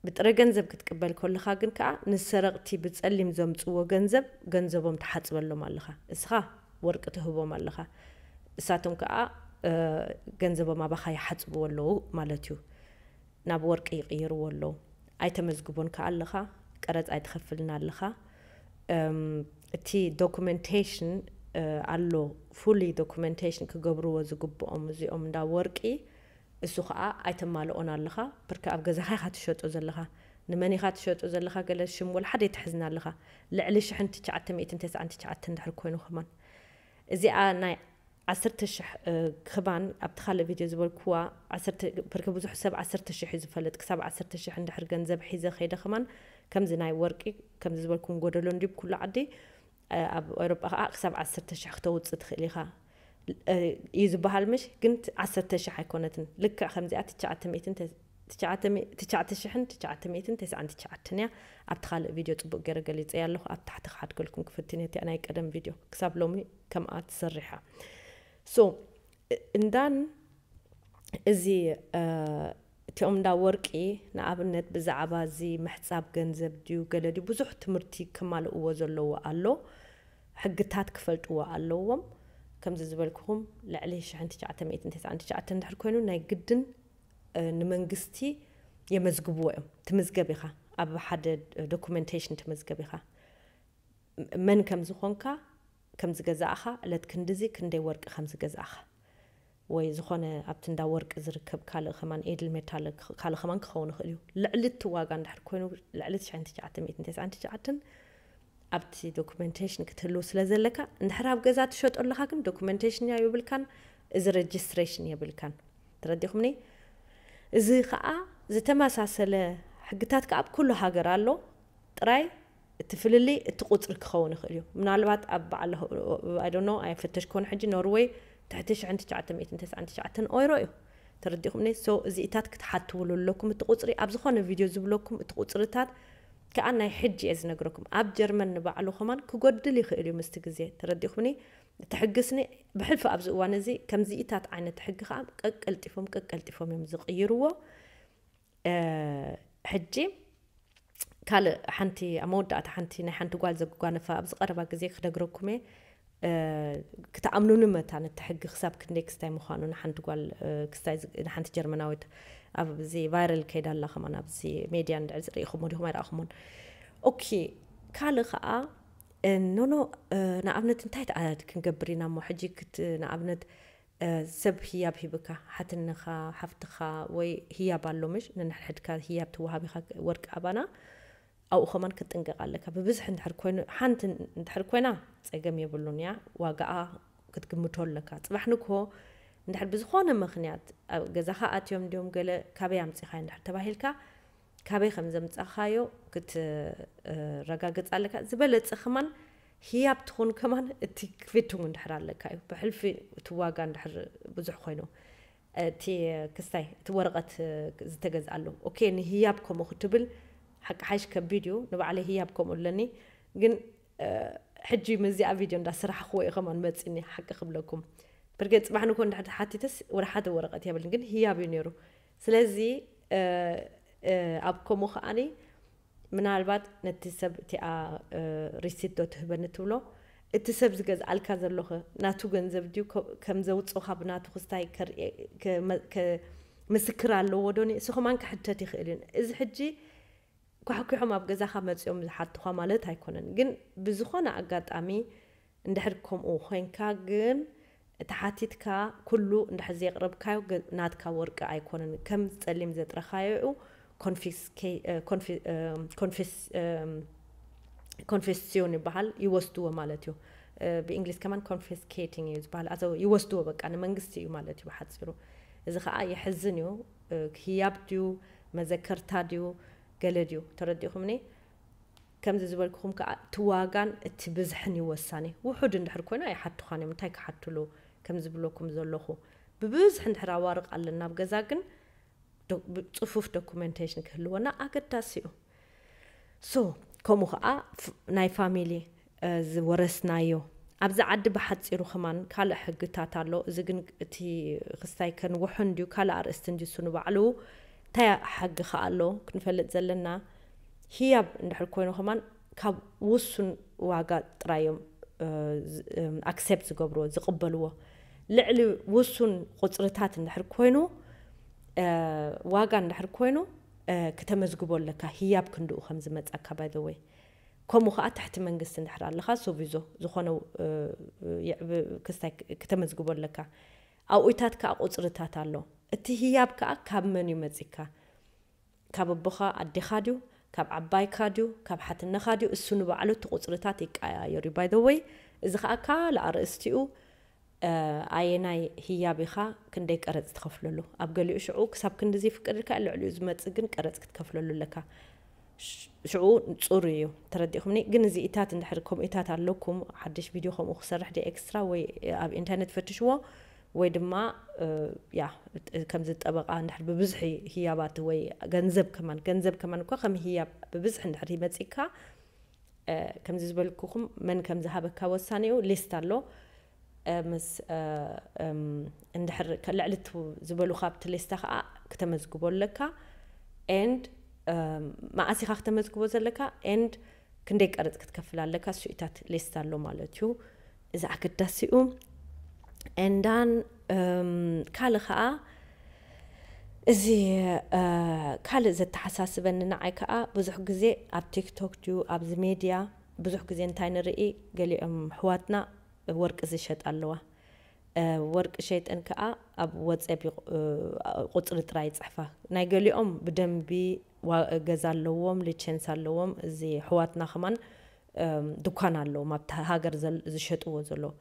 ብጥረ ገንዘብ ክትቅበል ከለኻ ግን ከኣ ንሰረቕቲ ብጸሊም ዘምጽዎ ገንዘብ ገንዘቦም ትሓጽበሎም ኣለኻ። እስኻ ወርቂ ትህቦም ኣለኻ። እሳቶም ከኣ ገንዘቦም ኣባኻ ይሓጽብዎ ኣለዉ ማለት እዩ። ናብ ወርቂ ይቕይርዎ ኣለዉ። ኣይተመዝግቦን ከኣ ኣለኻ፣ ቀረጽ ኣይትኸፍልን ኣለኻ። እቲ ዶኩመንቴሽን ኣሎ፣ ፉሊ ዶኩመንቴሽን ክገብርዎ ዝግብኦም እዚኦም እንዳ ወርቂ፣ እሱ ከኣ ኣይተማልኦን ኣለኻ። ብርካ ኣብ ገዛኻ ኢኻ ትሸጦ ዘለኻ። ንመን ኢኻ ትሸጦ ዘለኻ? ገለ ሽም ወላ ሓደ ኣይትሕዝን ኣለኻ። ልዕሊ ሽሕን ትሽዓተ ሚእትን ተስዓን ትሽዓተን እንድሕር ኮይኑ ከማን እዚኣ ናይ ዓሰርተ ሽሕ ክባን ኣብቲ ካልእ ቪድዮ ዝበልክዋ ብርክ ብዙሕ ሰብ ዓሰርተ ሽሕ እዩ ዝፈልጥ። ክሳብ ዓሰርተ ሽሕ እንድሕር ገንዘብ ሒዘ ከይደ ከማን ከምዚ ናይ ወርቂ ከምዚ ዝበልኩም ጎደሎ እንዲ ኩሉ ዓዲ ኣብ ኤሮጳ ከዓ ክሳብ ዓሰርተ ሽሕ ክተውፅእ ትኽእል ኢኻ እዩ ዝበሃል ምሽ ግን ዓሰርተ ሽሕ ኣይኮነትን። ልክዕ ከምዚኣ ትሽዓተ ሚእትን ትሽዓተ ሽሕን ትሽዓተ ሚእትን ተስዓን ትሽዓተን እያ። ኣብቲ ካልእ ቪድዮ ፅቡቅ ገይረ ገሊፀ ኣለኹ። ኣብ ታሕቲ ክሓድገልኩም ክፍትን እየ። እቲኣ ናይ ቀደም ቪድዮ ክሳብ ሎሚ ከምኣ ትሰርሕ እያ። ሶ እንዳን እዚ እቲኦም እንዳ ወርቂ ንኣብነት ብዛዕባ እዚ ምሕፃብ ገንዘብ ድዩ ገለ ድዩ ብዙሕ ትምህርቲ ክማልእዎ ዘለዎ ኣሎ። ሕግታት ክፈልጥዎ ኣለዎም። ከምዚ ዝበልኩኹም ልዕሊ ሽሕን ትሽዓተ ሚእትን ተስዓን ትሽዓተን እንድሕር ኮይኑ ናይ ግድን ንመንግስቲ የመዝግብዎ እዮም። ትምዝገብ ኢኻ፣ ኣብ ሓደ ዶኩመንቴሽን ትምዝገብ ኢኻ። መን ከም ዝኾንካ፣ ከም ዝገዛእኻ፣ ዕለት ክንድዚ ክንደይ ወርቂ ከም ዝገዛእኻ ወይ ዝኾነ ኣብቲ እንዳ ወርቂ ዝርከብ ካልእ ከማን ኤድል ሜታል ካልእ ከማን ክኸውን ይኽእል እዩ። ልዕሊ እቲ ዋጋ እንድሕር ኮይኑ ልዕሊ ትሽዓን ትሽዓተ ሚእትን ተስዓን ትሽዓተን ኣብቲ ዶኩመንቴሽን ክትህልው ስለ ዘለካ እንድሕር ኣብ ገዛ ትሸጦ ኣለኻ ግን ዶኩመንቴሽን ያ የብልካን፣ እዚ ረጅስትሬሽን የብልካን። ተረዲኹምኒ? እዚ ከዓ ዝተመሳሰለ ሕግታት ከዓ ኣብ ኩሉ ሃገር ኣሎ። ጥራይ እቲ ፍልልይ እቲ ቁፅሪ ክኸውን ይኽእል እዩ። ምናልባት ኣብ በዓል ኣይዶኖ ኣይፈተሽ ክኾኑ ሕጂ ኖርወይ ትሕቲ ሽሕን ትሽዓተ ሚእትን ተስዓን ትሽዓተን ኦይሮ እዩ። ተረዲኹምኒ? ሶ እዚኢታት ክትሓትውሉ ኣለኩም። እቲ ቁፅሪ ኣብ ዝኾነ ቪድዮ ዝብለኩም እቲ ቁፅርታት ከዓ ናይ ሕጂ እየ ዝነግረኩም። ኣብ ጀርመን ንባዕሉ ከማን ክጎድል ይኽእል እዩ ምስቲ ግዜ። ተረዲኹምኒ? እቲ ሕግስኒ ብሕልፊ ኣብዚ እዋን እዚ ከምዚኢታት ዓይነት ሕጊ ከዓ ቀቀልጢፎም ቀቀልጢፎም እዮም ዝቕይርዎ። ሕጂ ካልእ ሓንቲ ኣብ መወዳእታ ሓንቲ ናይ ሓንቲ ጓል ዘጓነፋ ኣብዚ ቀረባ ግዜ ክነግረኩም እየ። ክትኣምኑኒ መታን እቲ ሕጊ ክሳብ ክንደይ ክስታይ ምዃኑ ንሓንቲ ጓል ክስታይ ንሓንቲ ጀርመናዊት ኣብዚ ቫይራል ከይዳ ኣላ ከማን ኣብዚ ሜድያ እንድዕል ርኢኹሞ ዲኹም ኣይረኣኹሞን? ኦኬ። ካልእ ከዓ ኖኖ ንኣብነት እንታይ ተኣድ ክንገብር ኢና እሞ ሕጂ ንኣብነት ሰብ ህያብ ሂብካ ሓትንኻ ሓፍትኻ ወይ ህያብ ኣሎ ምሽ ነንሕድሕድካ ህያብ ትወሃብ ኢኻ ወርቂ ኣባና ኣብኡ ከማን ክትጥንቀቕ ኣለካ። ብብዝሒ እንድሕር ኮይኑ ሓንቲ እንድሕር ኮይና ፀገም የብሉን እያ ዋጋኣ ክትግምቶ ኣለካ። ፅባሕ ንግሆ እንድሕር ብዝኾነ ምኽንያት ኣብ ገዛኻ ኣትዮም እንዲዮም ገለ ካበይ ኣምፂኻ እንድሕር ተባሂልካ ካበይ ከም ዘምጻኻዮ ክትረጋግጽ ኣለካ። ዝበለጸ ከማን ህያብ ትኹን ከማን እቲ ክፍትንጉ እንድሕር ኣለካ እዩ። ብሕልፊ እቲ ዋጋ እንድሕር ብዙሕ ኮይኑ፣ እቲ ክስታይ እቲ ወረቐት ዝተገዝኣሉ። ኦኬ፣ ንህያብ ከምኡ ክትብል ሓቂ ሓይሽ ከቢድ እዩ። ንባዕለይ ህያብ ከምኡ ኣለኒ። ግን ሕጂ ምስዚኣ ቪድዮ እንዳሰራሕክዎ እዩ ከማን መፂኒ ሓቂ ክብለኩም። ብርጌድ ጽባሕ ንኮ እንድሕር ተሓቲተስ ወደ ሓደ ወረቐት የብልን፣ ግን ህያብ እዩ ነይሩ። ስለዚ ኣብ ከምኡ ከዓኒ ምናልባት ነቲ ሰብ እቲኣ ሪሲት ዶ ትህበኒ ትብሎ፣ እቲ ሰብ ዝገዝኣልካ ዘሎኸ ናቱ ገንዘብ ድዩ፣ ከም ዘውፅኻ ብናቱ ክስታይ ምስክር ኣለዎ ዶ? ንሱ ከማን ክሕተት ይኽእል እዩ። እዚ ሕጂ ኳሕኲሖም ኣብ ገዛኻ መፂኦም ዝሓትኻ ማለት ኣይኮነን። ግን ብዝኾነ ኣጋጣሚ እንድሕር ከምኡ ኮይንካ ግን ተሓቲትካ ኩሉ እንድሕር ዘየቕረብካዮ ናትካ ወርቂ ኣይኮነን። ከም ጸሊም ዘጥረኻዮ እዩ። ኮንፊስሲዮን ይበሃል፣ ይወስድዎ ማለት እዩ። ብእንግሊዝ ከማን ኮንፊስኬቲንግ እዩ ዝበሃል። ኣዘው ይወስድዎ፣ በቃ ንመንግስቲ እዩ ማለት እዩ ብሓፂሩ። እዚ ከዓ የሕዝን እዩ። ህያብ ድዩ መዘከርታ ድዩ ገለ ድዩ? ተረዲእኹምኒ? ከምዚ ዝበልኩኹም ከዓ እቲ ዋጋን እቲ ብዝሕን እዩ ወሳኒ። ውሑድ እንድሕር ኮይኑ ኣይሓቱኻን እዮም፣ እንታይ ክሓትሉ ከም ዝብለኩም ዘለኹ። ብብዝሒ እንድሕር ኣዋርቕ ኣለና ኣብ ገዛ ግን ጽፉፍ ዶኩመንቴሽን ክህልወና ኣገዳሲ እዩ። ሶ ከምኡ ከዓ ናይ ፋሚሊ ዝወረስናዮ ኣብዚ ዓዲ ብሓፂሩ ከማን ካልእ ሕግታት ኣሎ። እዚ ግን እቲ ክስታይ ከንውሖ እንድዩ ካልእ ኣርእስቲ እንድዩ እሱ ንባዕሉ። እንታይ ሕጊ ከዓ ኣሎ ክንፈልጥ ዘለና? ህያብ እንድሕር ኮይኑ ከማን ካብ ውሱን ዋጋ ጥራይ እዮም ኣክሴፕት ዝገብርዎ፣ ዝቕበልዎ። ልዕሊ ውሱን ቁፅርታት እንድሕር ኮይኑ ዋጋ እንድሕር ኮይኑ ክተመዝግቦ ኣለካ፣ ህያብ ክንድኡ ከም ዝመፀካ። ባይ ዘ ወይ ከምኡ ከዓ ትሕቲ መንግስቲ እንድሕር ኣለካ፣ ሶቪዞ ዝኾነ ክስታይ ክተመዝግቦ ኣለካ። ኣብኡታት ከዓ ቁፅርታት ኣሎ። እቲ ህያብ ከዓ ካብ መን እዩ መፂካ? ካብ ኣቦኻ ኣዴኻ ድዩ? ካብ ዓባይካ ድዩ? ካብ ሓትነኻ ድዩ? እሱ ንባዕሉ እቲ ቁፅርታት ይቀያየር እዩ። ባይ ዘ ወይ እዚ ከዓ ካልእ ኣርእስቲኡ። ኣየናይ ህያብ ኢኻ ክንደይ ቀረፅ ትኸፍለሉ? ኣብ ገሊኡ ሽዑ ክሳብ ክንድዚ ይፍቀድልካ፣ ልዕሊኡ ዝመፅእ ግን ቀረፅ ክትከፍለሉ ኣለካ። ሽዑ ፅሩይ እዩ። ተረዲእኩምኒ? ግን እዚኢታት እንድሕር ከምኡኢታት ኣለኩም፣ ሓድሽ ቪድዮ ከምኡ ክሰርሕ ደ ኤክስትራ ወይ ኣብ ኢንተርኔት ፈትሽዎ፣ ወይ ድማ ያ ከምዚ ጠበቃ እንድሕር ብብዝሒ ህያባት ወይ ገንዘብ ከማን፣ ገንዘብ ከማን እኳ ከም ህያብ ብብዝሒ እንድሕር ይመፅካ፣ ከምዚ ዝበልኩኹም መን ከም ዝሃበካ ወሳኒኡ ሊስት ኣሎ። ምስ እንድሕር ልዕሊ ዝበሉካ ኣብቲ ሊስታ ከዓ ክተመዝግቦ ኣለካ። ኤንድ መዓስ ኢኻ ክተመዝግቦ ዘለካ? ኤንድ ክንደይ ቀረፅ ክትከፍል ኣለካ? እሱኢታት ሊስት ኣሎ ማለት እዩ። እዚ ኣገዳሲኡ። ኤንዳን ካልእ ከዓ እዚ ካልእ ዘተሓሳስበኒ ንዓይ ከዓ ብዙሕ ግዜ ኣብ ቲክቶክ ድዩ ኣብዚ ሜድያ ብዙሕ ግዜ እንታይ ንርኢ፣ ገሊኦም ኣሕዋትና ወርቂ ዝሸጣ ኣለዋ። ወርቂ ሸይጠን ከዓ ኣብ ወፀብ ቁፅሪ ጥራይ ይፅሕፋ። ናይ ገሊኦም ብደንቢ ገዛ ኣለዎም፣ ሊቸንስ ኣለዎም። እዚ ኣሕዋትና ከማን ድኳን ኣለዎም ኣብቲ ሃገር ዝሸጥዎ ዘለዉ።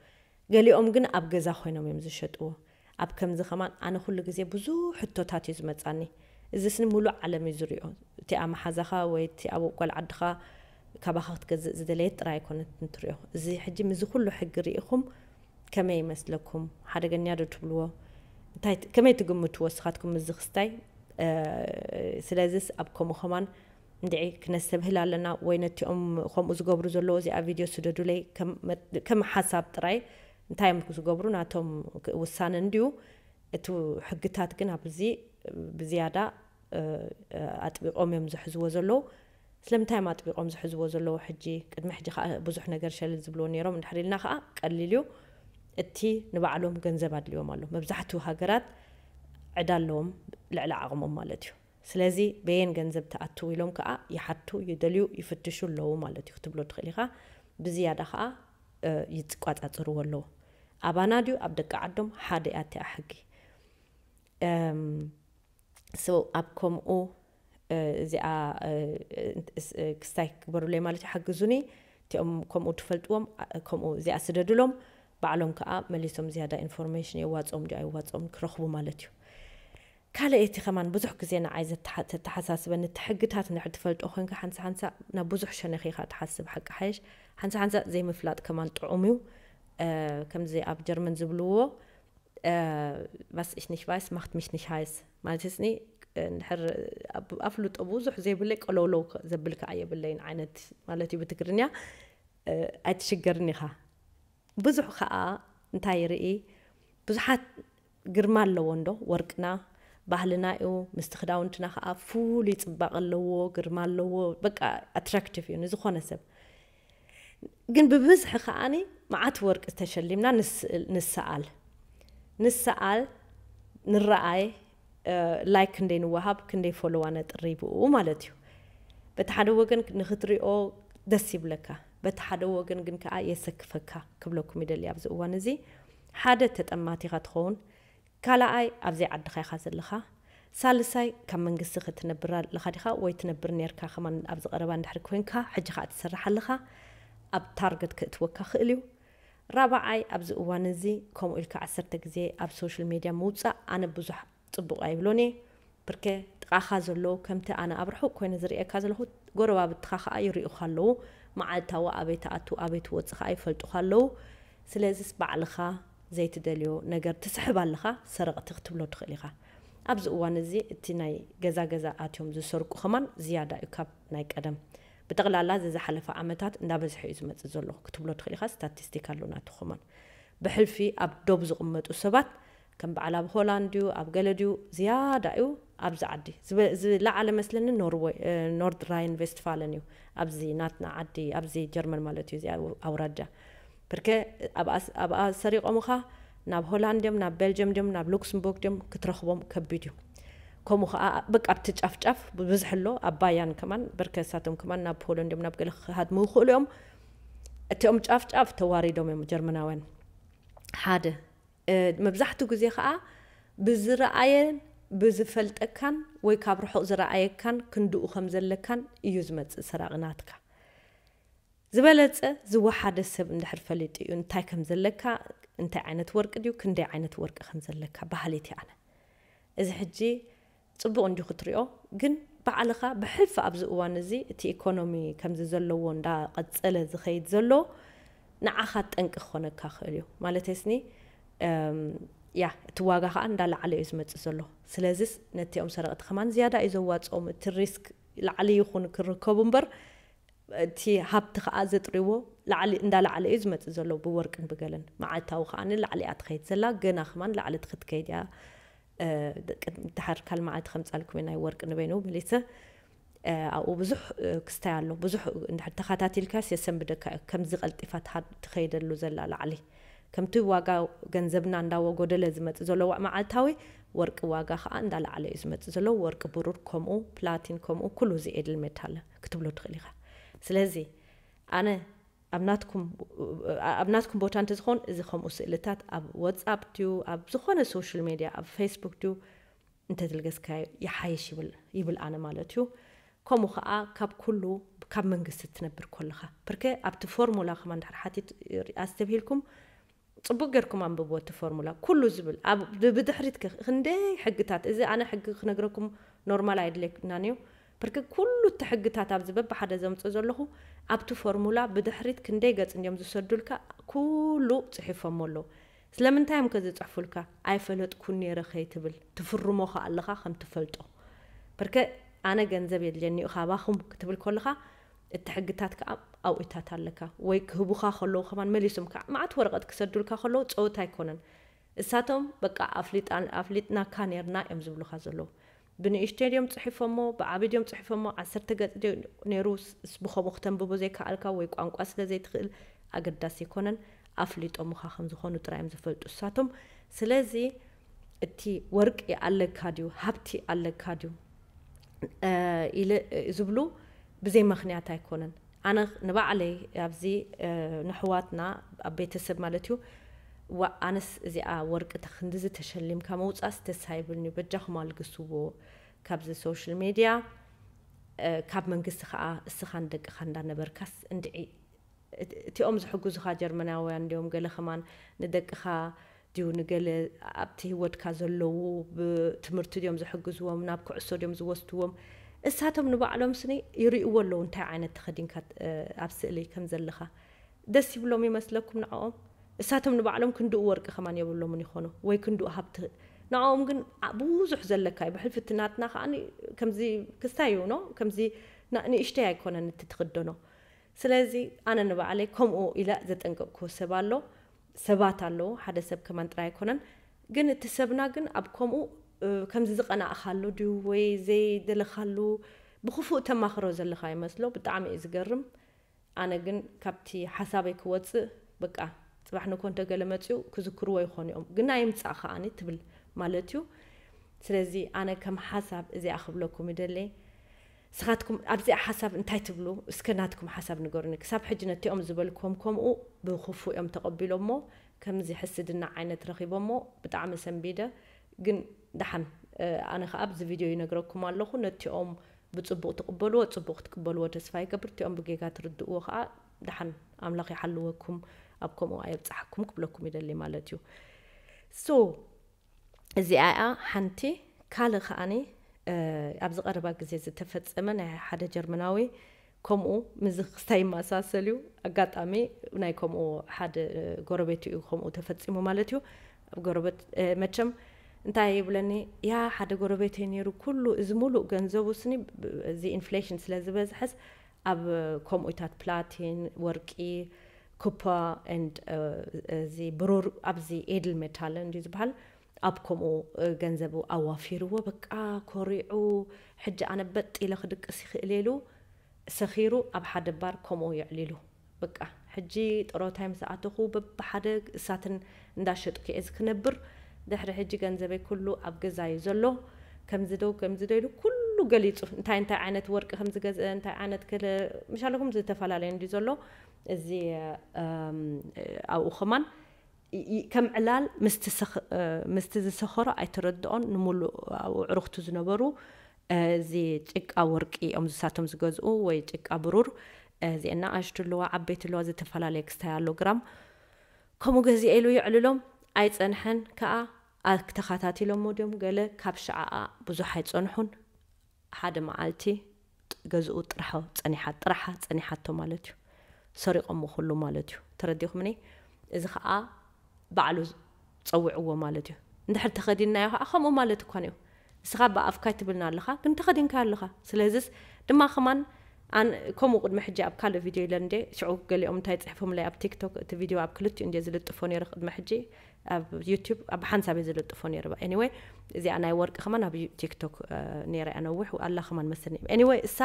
ገሊኦም ግን ኣብ ገዛ ኮይኖም እዮም ዝሸጥዎ። ኣብ ከምዚ ከማን ኣነ ኩሉ ግዜ ብዙሕ ሕቶታት እዩ ዝመጻኒ። እዚስ ንሙሉእ ዓለም እዩ ዝሪኦ። እቲኣ መሓዛኻ ወይ እቲ ኣብ ጓል ዓድኻ ካባኻ ክትገዝእ ዝደለየት ጥራይ ኣይኮነትን ትሪኦ። እዚ ሕጂ ምዚ ኩሉ ሕጊ ርኢኹም ከመይ ይመስለኩም? ሓደገኛ ዶ ትብልዎ? እንታይ ከመይ ትግምትዎ ንስኻትኩም ምዚ ክስታይ? ስለዚስ ኣብ ከምኡ ከማን እንድዒ ክነስተብህል ኣለና ወይ ነቲኦም ከምኡ ዝገብሩ ዘለዉ እዚኣ ቪድዮ ስደዱለይ ከም ሓሳብ ጥራይ እንታይ እዮም ዝገብሩ ናቶም ውሳነ እንድዩ። እቲ ሕግታት ግን ኣብዚ ብዝያዳ ኣጥቢቖም እዮም ዝሕዝዎ ዘለዉ። ስለምንታይ እዮም ኣጥቢቖም ዝሕዝዎ ዘለዉ? ሕጂ ቅድሚ ሕጂ ከዓ ብዙሕ ነገር ሸለል ዝብልዎ ነይሮም እንድሕር ኢልና ከዓ ቀሊል እዩ። እቲ ንባዕሎም ገንዘብ ኣድልዮም ኣሎ። መብዛሕትኡ ሃገራት ዕዳ ኣለዎም ልዕሊ ዓቕሞም ማለት እዩ። ስለዚ በየን ገንዘብ ትኣትው ኢሎም ከዓ ይሓቱ፣ ይደልዩ፣ ይፍትሹ ኣለዉ ማለት እዩ ክትብሎ ትኽእል ኢኻ። ብዝያዳ ከዓ ይቋፃፅርዎ ኣለዉ። ኣባና ድዩ ኣብ ደቂ ዓዶም ሓደ እያ እቲኣ ሕጊ። ሶ ኣብ ከምኡ እዚኣ ክስታይ ክግበሩለይ ማለት እዩ። ሓግዙኒ እቲኦም ከምኡ ትፈልጥዎም ከምኡ እዚኣ ስደዱሎም። ባዕሎም ከዓ መሊሶም ዝያዳ ኢንፎርሜሽን የዋፅኦም ድዩ ኣይዋፅኦም ክረኽቡ ማለት እዩ። ካልኣይቲ ከማን ብዙሕ ግዜ ንዓይ ዘተሓ- ተተሓሳስበኒ፣ እቲ ሕግታት እንድሕር ትፈልጦ ኮንካ ሓንሳ ሓንሳ ናብ ብዙሕ ሸነኽ ኢኻ ትሓስብ። ሓቂ ሓይሽ ሓንሳ ሓንሳ ዘይምፍላጥ ከማን ጥዑም እዩ። እ፣ ከምዚ ኣብ ጀርመን ዝብልዎ፣ እ፣ was ich nicht weiß, macht mich nicht heiß። ማለት ስኒ እንድሕር ኣብ- ኣፍልጦ ብዙሕ ዘይብለይ ቀለውለው ከ- ዘብል ከኣ የብለይን ዓይነት ማለት እዩ ብትግርኛ። እ፣ ኣይትሽገርን ኢኻ። ብዙሕ ከኣ እንታይ ይርኢ፣ ብዙሓት ግርማ ኣለዎ እንዶ ወርቅና ባህልና እዩ፣ ምስቲ ክዳውንትና ከኣ ፍሉይ ጽባቐ ኣለዎ፣ ግርማ ኣለዎ፣ በቃ ኣትራክቲቭ እዩ ንዝኾነ ሰብ። ግን ብብዝሒ ከኣኒ መዓት ወርቂ ተሸሊምና ንስእል ንሰኣል ንሰኣል ንረኣይ፣ እ፣ ላይክ ክንደይ ንወሃብ ክንደይ ፎሎዋ ነጥሪ ብኡ ማለት እዩ። በቲ ሓደ ወገን ንክትሪኦ ደስ ይብለካ፣ በቲ ሓደ ወገን ግን ከኣ የሰክፈካ ክብለኩም ይደሊ። ኣብዚ እዋን እዚ ሓደ ተጠማቲኻ ትኸውን፣ ካልኣይ ኣብዘይ ዓድኻ ኢኻ ዘለኻ፣ ሳልሳይ ካብ መንግስቲ ክትነብር ኣለኻ ዲኻ ወይ ትነብር ነርካ ከማን ኣብዚ ቀረባ እንድሕር ኮይንካ ሕጂ ከዓ ትሰርሕ ኣለኻ፣ ኣብ ታርገት ክእትወካ ክእል እዩ። ራብዓይ ኣብዚ እዋን እዚ ከምኡ ኢልካ ዓሰርተ ግዜ ኣብ ሶሻል ሜድያ ምውፃእ ኣነ ብዙሕ ፅቡቕ ኣይብሎን እየ። ብርከ ጥቓኻ ዘሎ ከምቲ ኣነ ኣብ ርሑቕ ኮይነ ዝርእየካ ዘለኹ ጎረባብትኻ ከዓ ይርእዩኻ ኣለዉ። መዓልታዊ ኣበይ ትኣቱ ኣበይ ትወፅእ ከዓ ይፈልጡኻ ኣለዉ። ስለዚስ ባዕልኻ ዘይትደልዮ ነገር ትስሕብ ኣለኻ፣ ሰረቕቲ ክትብሎ ትኽእል ኢኻ። ኣብዚ እዋን እዚ እቲ ናይ ገዛ ገዛ ኣትዮም ዝሰርቁ ከማን ዝያዳ እዩ ካብ ናይ ቀደም። ብጠቕላላ እዚ ዝሓለፈ ዓመታት እንዳበዝሐ እዩ ዝመጽእ ዘሎ ክትብሎ ትኽእል ኢኻ። ስታቲስቲክ ኣሎ ናቱ ከማን። ብሕልፊ ኣብ ዶብ ዝቕመጡ ሰባት ከም በዓል ኣብ ሆላንድ ድዩ ኣብ ገለ ድዩ ዝያዳ እዩ ኣብዚ ዓዲ። ዝበ- ዝለዓለ መስለኒ ኖርወይ፣ እ፣ ኖርድ ራይን ቬስትፋለን እዩ። ኣብዚ ናትና ዓዲ፣ ኣብዚ ጀርመን ማለት እዩ፣ እዚኣ ኣውራጃ። ብርከ ኣብኣ ስ- ኣብኣ ሰሪቖምኻ ናብ ሆላንድ ድዮም፣ ናብ ቤልጅየም ድዮም፣ ናብ ሉክስምቡርግ ድዮም ክትረኽቦም ከቢድ እዩ። ከምኡ ኸዓ በቃ ኣብቲ ጫፍጫፍ ብብዝሒ ኣሎ፣ ኣብ ባያን ከማን ብርከ እሳቶም ከማን ናብ ሆላንድ ድዮም ናብ ገለ ክሃድሙ ይኽእሉ እዮም። እቲኦም ጫፍጫፍ ተዋሪዶም እዮም ጀርመናውያን። ሓደ እ፣ መብዛሕትኡ ግዜ ኸዓ ብዝረኣየን ብዝፈልጠካን ወይ ካብ ርሑቕ ዝረኣየካን ክንድኡ ከም ዘለካን እዩ ዝመጽእ ሰራቒ ናትካ። ዝበለጸ ዝወሓደ ሰብ እንድሕር ፈሊጡ እዩ እንታይ ከም ዘለካ፣ እንታይ ዓይነት ወርቂ ድዩ፣ ክንደይ ዓይነት ወርቂ ከም ዘለካ በሃሊት እየ ኣነ። እዚ ሕጂ ጽቡቕ እንዲዩ ክትሪኦ፣ ግን ባዕልኻ ብሕልፊ ኣብዚ እዋን እዚ እቲ ኢኮኖሚ ከምዚ ዘለዎ እንዳቐጸለ ዝኸይድ ዘሎ ንዓኻ ጠንቂ ክኾነካ ክእል እዩ። ማለተይ ስኒ፣ እም፣ ያ፣ እቲ ዋጋ ኸኣ እንዳለዓለ እዩ ዝመጽእ ዘሎ። ስለዚስ ነቲኦም ሰረቕቲ ከማን ዝያዳ እዩ ዘዋጽኦም። እቲ ሪስክ ላዕሊ ይኹን ክርከቡ እምበር፣ እቲ ሃብቲ ኸኣ ዘጥርይዎ ላዕሊ፣ እንዳለዓለ እዩ ዝመጽእ ዘሎ ብወርቅን ብገለን። መዓልታዊ ኸኣ ንላዕሊ እያ ትኸይድ ዘላ፣ ገና ከማን ላዕሊ ትኽትከይድ እያ። እ፣ ቅድሚ ድሓር ካልእ መዓልቲ ከምጻልኩም እየ ናይ ወርቂ ንበይኑ መሊሰ። እ፣ ኣብኡ ብዙሕ፣ እ፣ ክስታይ ኣሎ። ብዙሕ እንድሕር ተኸታቲልካስ የሰንብደካ እዩ። ከምዚ ቀልጢፋ ትሃድ-፣ ትኸይደሉ ዘላ ላዕሊ። ከምቲ ዋጋ ገንዘብና እንዳወጎደለ ዝመጽእ ዘሎ ዋ-፣ መዓልታዊ ወርቂ ዋጋ ኸኣ እንዳለዓለ እዩ ዝመጽእ ዘሎ። ወርቂ ብሩር ከምኡ፣ ፕላቲን ከምኡ፣ ኩሉ እዚ ኤድል ሜታል ክትብሎ ትኽእል ኢኻ። ስለዚ ኣነ ኣብ ናትኩም፣ ኣብ ናትኩም ቦታ እንተዝኾን እዚ ከምኡ ስእልታት ኣብ ዋትስኣፕ ድዩ፣ ኣብ ዝኾነ ሶሻል ሜድያ፣ ኣብ ፌስቡክ ድዩ፣ እንተዝልገስካዮ ይሓይሽ ይብል፣ ይብል ኣነ ማለት እዩ። ከምኡ ኸዓ ካብ ኩሉ ካብ መንግስቲ ትነብር ከለኻ። ብርከ ኣብቲ ፎርሙላ ከማን ድሕር ሓቲት ኣስተብሂልኩም ጽቡቅ ጌርኩም ኣንብብዎ እቲ ፎርሙላ። ኩሉ ዝብል ኣብ ብ-፣ ብድሕሪት ከ-፣ ክንደይ ሕግታት፣ እዚ ኣነ ሕጊ ክነግረኩም ኖርማል ኣይድለየናን እዩ። ብርክ ኩሉ እቲ ሕግታት ኣብዚ በብሓደ ዘምጽእ ዘለኹ ኣብቲ ፎርሙላ ብድሕሪት ክንደይ ገጽ እንድዮም ዝሰዱልካ ኩሉ ጽሒፎሞ ኣለዉ። ስለምንታይ እዮም ከ ዝጽሕፉልካ? ኣይፈለጥኩን ነይረ ከይትብል፣ ትፍርሞ ከ ኣለኻ ከም ትፈልጦ። ብርከ ኣነ ገንዘብ የድልየኒ እዩ ካባኹም ክትብል ከለኻ እቲ ሕግታት ከኣ ኣብኡታት ኣለካ። ወይ ክህቡኻ ከለዉ ከማን መሊሶም ከኣ መዓት ወረቐት ክሰዱልካ ከለዉ ጸወታ ኣይኮነን። እሳቶም በቃ ኣፍሊጣ-፣ ኣፍሊጥናካ ነይርና እዮም ዝብሉኻ ዘለዉ። ብንእሽተይ ድዮም ጽሒፎሞ፣ ብዓቢ ድዮም ጽሒፎሞ፣ ዓሰርተ ገጽ ድዩ ነይሩ፣ ስ-፣ ብኸምኡ ክተንብቦ ዘይከኣልካ ወይ ቋንቋ ስለ ዘይትኽእል ኣገዳሲ ኣይኮነን። ኣፍሊጦምኻ ከም ዝኾኑ ጥራይ እዮም ዝፈልጡ እሳቶም። ስለዚ እቲ ወርቂ ኣለካ ድዩ፣ ሃብቲ ኣለካ ድዩ፣ እ፣ ኢለ፣ እ፣ ዝብሉ ብዘይ ምኽንያት ኣይኮነን። ኣነ ንባዕለይ ኣብዚ፣ እ፣ ንሕዋትና ኣብ ቤተሰብ ማለት እዩ፣ ዋ-፣ ኣነስ እዚኣ ወርቂ ተ-፣ ክንድዚ ተሸሊምካ ምውጻእስ ደስ ኣይብልን'ዩ፣ በጃኹም ኣልግስዎ ካብዚ ሶሻል ሜድያ፣ እ፣ ካብ መንግስቲ ከኣ እስኻን ደቅኻ እንዳነበርካስ እንድዒ፣ እት-፣ እቲኦም ዝሕግዙኻ ጀርመናውያን እንድዮም፣ ገለ ከማን ንደቅኻ ድዩ ንገለ ኣብቲ ህይወትካ ዘለዉ ብትምህርቲ ድዮም ዝሕግዝዎም፣ ናብ ኩዕሶ ድዮም ዝወስድዎም፣ እሳቶም ንባዕሎም ስኒ ይርእይዎ ኣለዉ። እንታይ ዓይነት ተኸዲንካ ኣብ ስእሊ ከም ዘለኻ ደስ ይብሎም ይመስለኩም ንዕኦም? እሳቶም ንባዕሎም ክንድኡ ወርቂ ከማን የብሎምን ይኾኑ ወይ ክንድኡ ሃብቲ። ንዕኦም ግን ብዙሕ ዘለካ እዩ። ብሕልፊ እቲ ናትና ከዓ ከምዚ ክስታይ እዩ ኖ ከምዚ ንእሽተይ ኣይኮነን እቲ ትኽደኖ። ስለዚ ኣነ ንባዕለይ ከምኡ ኢለ ዘጠንቀቅኩ ሰብ ኣሎ፣ ሰባት ኣለዉ። ሓደ ሰብ ከማን ጥራይ ኣይኮነን። ግን እቲ ሰብና ግን ኣብ ከምኡ ከምዚ ዝቀናእካሉ ድዩ ወይ ዘይደለካሉ ብክፉእ ተማኽሮ ዘለካ ይመስሎ። ብጣዕሚ እዩ ዝገርም። ኣነ ግን ካብቲ ሓሳበይ ክወፅእ በቃ ፅባሕ ንኮ እንተገለ መፅኡ ክዝክርዎ ይኾኑ እዮም፣ ግን ኣይምፃእ ከዓኒ ትብል ማለት እዩ። ስለዚ ኣነ ከም ሓሳብ እዚኣ ክብለኩም ይደሊ። ስኻትኩም ኣብዚኣ ሓሳብ እንታይ ትብሉ? እስከ ናትኩም ሓሳብ ንገሩኒ። ክሳብ ሕጂ ነቲኦም ዝበልክዎም ከምኡ ብክፉ እዮም ተቐቢሎሞ፣ ከምዚ ሕስድና ዓይነት ረኺቦሞ ብጣዕሚ ሰንቢደ። ግን ደሓን ኣነ ከዓ ኣብዚ ቪድዮ ይነግረኩም ኣለኹ። ነቲኦም ብፅቡቕ ትቕበልዎ፣ ፅቡቕ ክትቅበልዎ ተስፋ ይገብር። እቲኦም ብጌጋ ትርድእዎ ከዓ ደሓን ኣምላኽ ይሓልወኩም፣ ኣብ ከምኡ ኣየብፅሓኩም ክብለኩም ይደሊ ማለት እዩ። ሶ እዚኣ እያ ሓንቲ። ካልእ ከዓኒ ኣብዚ ቀረባ ግዜ ዝተፈፀመ ናይ ሓደ ጀርመናዊ ከምኡ ምዚ ክስታይ ይመሳሰል እዩ። ኣጋጣሚ ናይ ከምኡ ሓደ ጎረቤቱ እዩ ከምኡ ተፈፂሙ ማለት እዩ። ኣብ ጎረቤት መቸም እንታይ ይብለኒ፣ ያ ሓደ ጎረቤተይ ነይሩ ኩሉ እዚ ሙሉእ ገንዘቡ ስኒ እዚ ኢንፍሌሽን ስለ ዝበዝሐስ ኣብ ከምኡታት ፕላቲን፣ ወርቂ፣ ኩፓ፣ and እዚ ብሩር ኣብዚ ኤድል ሜታል እንዲ ዝበሃል ኣብ ከምኡ ገንዘቡ ኣዋፊርዎ በቃ ኮሪዑ፣ ሕጂ ኣነ በጥ ኢለ ክድቅስ ይኽእል ኢሉ ሰኺሩ ኣብ ሓደ ባር ከምኡ የዕሊሉ። በቃ ሕጂ ጥሮታይ ምስ ኣተኹ በብሓደ እሳትን እንዳሸጥኩ እየ ዝክነብር። ድሕሪ ሕጂ ገንዘበይ ኩሉ ኣብ ገዛ እዩ ዘሎ። ከምዚ ዶ ከምዚ ዶ ኢሉ ኩሉ ገሊፁ፣ እንታይ እንታይ ዓይነት ወርቂ ከም ዝገዝአ፣ እንታይ ዓይነት ገለ ምሻለኩም ዝተፈላለየ እንዲ ዘሎ። እዚ ኣብኡ ከማን ከም ዕላል ምስቲ ዝሰኸሮ ኣይተረድኦን። ንምሉእ ኣብኡ ዕሩኽቱ ዝነበሩ እዚ ጭቃ ወርቂ እዮም ዝሳቶም ዝገዝኡ ወይ ጭቃ ብሩር። እዚአን ንኣሽቱ ኣለዋ፣ ዓበይቲ ኣለዋ፣ ዝተፈላለየ ክስታይ ኣሎ ግራም። ከምኡ ገዚአ ኢሉ የዕልሎም። ኣይጸንሐን ከኣ። ተኸታቲሎሞ ድዮም ገለ ካብ ሸዓኣ ብዙሕ ኣይጸንሑን። ሓደ መዓልቲ ገዝኡ ጥራሖ ጸኒሓ፣ ጥራሓ ጸኒሓቶ ማለት እዩ። ሰሪቖሞ ኩሉ ማለት እዩ። ተረዲኹምኒ? እዚ ኸኣ ባዕሉ ጸዊዕዎ ማለት እዩ። እንድሕር ተኸዲንናዮ ኸዓ ከምኡ ማለት እኳ እዩ። ንስኻ ብኣፍካ ኣይትብልና ኣለኻ፣ ግን ተኸዲንካ ኣለኻ። ስለዚስ ድማ ከማን ኣን-፣ ከምኡ ቅድሚ ሕጂ ኣብ ካልእ ቪድዮ ኢለ እንዴ፣ ሽዑ ገሊኦም እንታይ ጽሕፎምለይ ኣብ ቲክቶክ፣ እቲ ቪድዮ ኣብ ክልቲኡ እንዴ ዝልጥፎ ነይረ ቅድሚ ሕጂ፣ ኣብ ዩቲዩብ ኣብ ሓንሳብ እየ ዝልጥፎ ነይረ። ኤኒወይ፣ እዚኣ ናይ ወርቂ ከማን ኣብ ዩ-፣ ቲክቶክ፣ እ፣ ነይረ እያ ነዊሕ፣ ኣላ ከማን መሰለኒ። ኤኒወይ፣ እሳ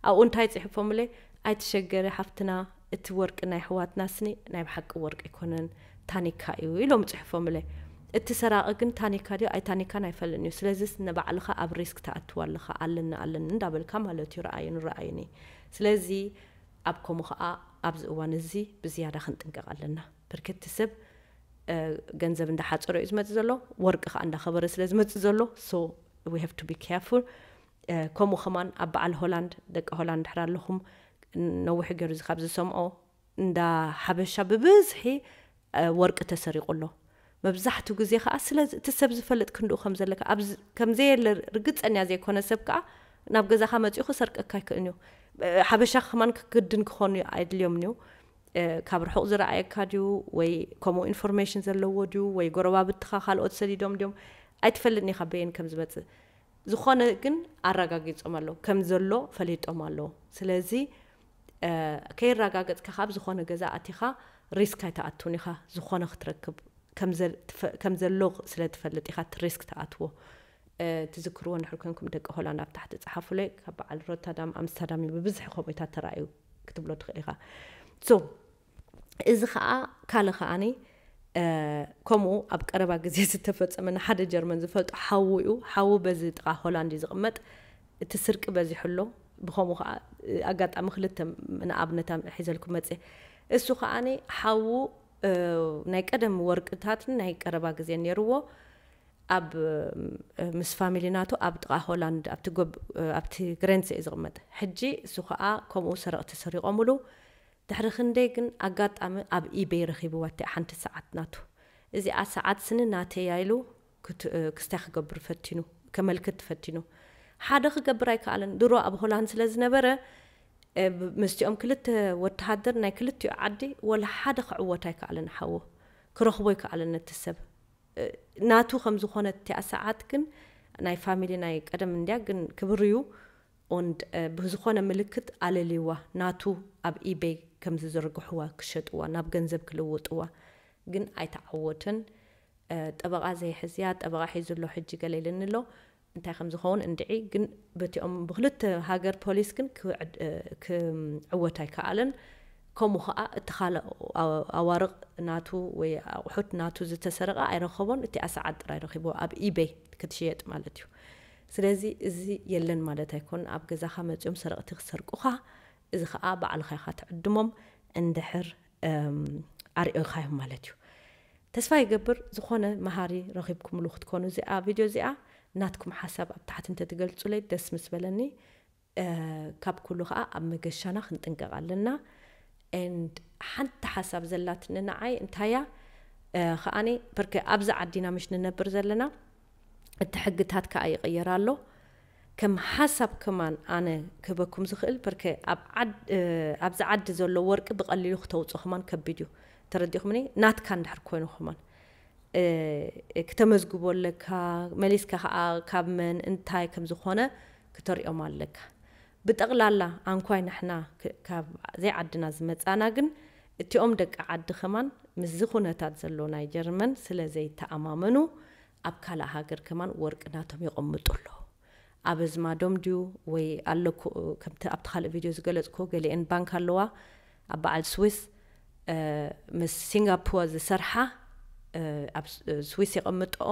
ኣብኡ እንታይ ጽሕፎምለይ፣ "ኣይትሸገሪ ሓፍትና፣ እቲ ወርቂ ናይ ኣሕዋትና ስኒ ናይ ብሓቂ ወርቂ ኣይኮነን፣ ታኒካ እዩ" ኢሎም ጽሕፎምለይ። እቲ ሰራቒ ግን ታኒካ ድዩ ኣይታኒካን ኣይፈልጥን እዩ። ስለዚስ ንባዕልኻ ኣብ ሪስክ ትኣትው ኣለኻ፣ ኣለኒ ኣለኒ እንዳበልካ ማለት እዩ፣ ረኣዩኒ ረኣዩኒ። ስለዚ ኣብ ከምኡ ኸኣ ኣብዚ እዋን እዚ ብዝያዳ ክንጥንቀቕ ኣለና። ብርክቲ ሰብ፣ እ፣ ገንዘብ እንዳሓጸሮ እዩ ዝመጽእ ዘሎ፣ ወርቂ ኸኣ እንዳኸበረ ስለ ዝመጽእ ዘሎ፣ so we have to be careful። እ፣ ከምኡ ኸማን ኣብ በዓል ሆላንድ፣ ደቂ ሆላንድ ድሕር ኣለኹም፣ ነዊሕ ገይሩ እዚ ካብ ዝሰምዖ፣ እንዳ ሓበሻ ብብዝሒ፣ እ፣ ወርቂ ተሰሪቑ ኣሎ። መብዛሕትኡ ግዜ ኸኣ ስለ እቲ ሰብ ዝፈልጥ ክንድኡ ከም ዘለካ፣ ኣብዚ ከም ዘየለ ርግጸኛ ዘይኮነ ሰብ ከኣ ናብ ገዛኻ መጺኡ ክሰርቀካ ኣይክእልን እዩ። እ፣ ሓበሻ ከማን ክግድን ክኾኑ ኣድልዮም እዩ። እ፣ ካብ ርሑቕ ዝረኣየካ ድዩ ወይ ከምኡ ኢንፎርሜሽን ዘለዎ ድዩ ወይ ጎረባብትኻ ካልኦት ሰዲዶም ድዮም ኣይትፈልጥን ኢኻ በየን ከም ዝመጽእ። ዝኾነ ግን ኣረጋጊጾም ኣለዉ፣ ከም ዘሎ ፈሊጦም ኣለዉ። ስለዚ፣ እ፣ ከይረጋገጽካ ካብ ዝኾነ ገዛ ኣቲኻ ሪስክ ኣይትኣቱን ኢኻ፣ ዝኾነ ክትረክብ ከም ዘ-፣ ትፈ-፣ ከም ዘሎ ስለ ትፈልጥ ኢኻ እቲ ሪስክ ትኣትዎ። እ፣ ትዝክርዎ እንድሕር ኮንኩም ደቂ ሆላንድ ኣብ ታሕቲ ጸሓፉለይ፣ ካብ በዓል ሮተርዳም፣ ኣምስተርዳም እዩ ብብዝሒ ከምኡታት ተራእዩ ክትብሎ ትኽእል ኢኻ። So፣ እዚ ኸኣ ካልእ ኸኣኒ፣ እ፣ ከምኡ ኣብ ቀረባ ግዜ ዝተፈጸመ ንሓደ ጀርመን ዝፈልጦ ሓዉ እዩ። ሓዉ በዚ ጥቓ ሆላንድ እዩ ዝቕመጥ። እቲ ስርቂ በዚሑ ኣሎ። ብኸምኡ ኸኣ፣ እ፣ ኣጋጣሚ ክልተ ንኣብነት ሒዘልኩም መጽየ። እሱ ኸኣኒ ሓዉ፣ እ፣ ናይ ቀደም ወርቅታትን ናይ ቀረባ ግዜ ነይርዎ። ኣብ፣ እ፣ ምስ ፋሚሊ ናቱ ኣብ ጥቓ ሆላንድ ኣብቲ ጎብ-፣ እ፣ ኣብቲ ግሬንስ እዩ ዝቕመጥ። ሕጂ እሱ ኸኣ ከምኡ ሰረቕቲ ሰሪቖምሉ። ድሕሪ ክንደይ ግን ኣጋጣሚ ኣብ ኢቤይ ረኺብዋ እቲኣ ሓንቲ ሰዓት ናቱ። እዚኣ ሰዓት ስኒ ናተያ ኢሉ ክት- ክስታይ ክገብር ፈቲኑ፣ ከመልክት ፈቲኑ። ሓደ ክገብር ኣይከኣለን። ድሮ ኣብ ሆላንድ ስለ ዝነበረ፣ እ፣ ብ- ምስቲኦም ክልተ ወተሃደር ናይ ክልቲኡ ዓዲ ወላ ሓደ ክዕወት ኣይከኣለን። ሓዎ ክረኽቦ ኣይከኣለን ነቲ ሰብ። እ፣ ናቱ ከም ዝኾነት እቲኣ ሰዓት ግን ናይ ፋሚሊ ናይ ቀደም እንድያ ግን ክብርዩ ኦንድ ብዝኾነ ምልክት ኣለልዋ ናቱ ኣብ ኢቤይ ከም ዝዝርግሕዋ ክሸጥዋ ናብ ገንዘብ ክልውጥዋ ግን ኣይተዓወትን። ጠበቓ ዘይሕዝያ ጠበቓ ሒዙ ኣሎ ሕጂ ገለ ኢልኒ ኣሎ። እንታይ ከም ዝኸውን እንድዒ ግን በቲኦም ብክልተ ሃገር ፖሊስ ግን ክዕወት ኣይከኣለን። ከምኡ ከዓ እቲ ካልእ ኣዋርቕ ናቱ ወይ ኣቑሑት ናቱ ዝተሰረቐ ኣይረኸቦን። እቲ ኣሰዓድ ጥራይ ረኺቦ ኣብ ኢቤይ ክትሽየጥ ማለት እዩ። ስለዚ እዚ የለን ማለት ኣይኮን። ኣብ ገዛኻ መፂኦም ሰረቕቲ ክሰርቁኻ፣ እዚ ከዓ ባዕልኻ ኢኻ ትዕድሞም እንድሕር ኣርእዮኻዮም ማለት እዩ። ተስፋ ይገብር ዝኾነ መሃሪ ረኺብኩምሉ ክትኮኑ እዚኣ ቪድዮ እዚኣ ናትኩም ሓሳብ ኣብ ታሕቲ እንተትገልጹለይ ደስ ምስ በለኒ። ካብ ኩሉ ከዓ ኣብ መገሻና ክንጥንቀቕ ኣለና። And ሓንቲ ሓሳብ ዘላትኒ ንዓይ እንታያ ከዓኒ በርከ ኣብዚ ዓዲና ምሽ ንነብር ዘለና እቲ ሕግታት ከዓ ይቕየር ኣሎ። ከም ሓሳብ ከማን ኣነ ክህበኩም ዝኽእል በርከ ኣብዚ ዓዲ ዘሎ ወርቂ ብቐሊሉ ክተውፅኦ ከማን ከቢድ እዩ። ተረዲኹምኒ? ናትካ እንድሕር ኮይኑ ከማን ክተመዝግቦ ኣለካ። መሊስካ ከዓ ካብ መን እንታይ ከም ዝኾነ ክተሪኦም ኣለካ። ብጠቕላላ ኣንኳይ ንሕና ካብ ዘይዓድና ዝመፃና ግን እቲኦም ደቂ ዓዲ ከማን ምስዚ ኩነታት ዘሎ ናይ ጀርመን ስለ ዘይተኣማመኑ ኣብ ካልእ ሃገር ከማን ወርቂ ናቶም የቐምጡ ኣለዉ። ኣብ ኣዝማዶም ድዩ ወይ ኣለኩ ከምቲ ኣብቲ ካልእ ቪድዮ ዝገለፅኩ ገሊአን ባንክ ኣለዋ ኣብ በዓል ስዊስ ምስ ሲንጋፖር ዝሰርሓ ኣብ ስዊስ የቐምጥኦ።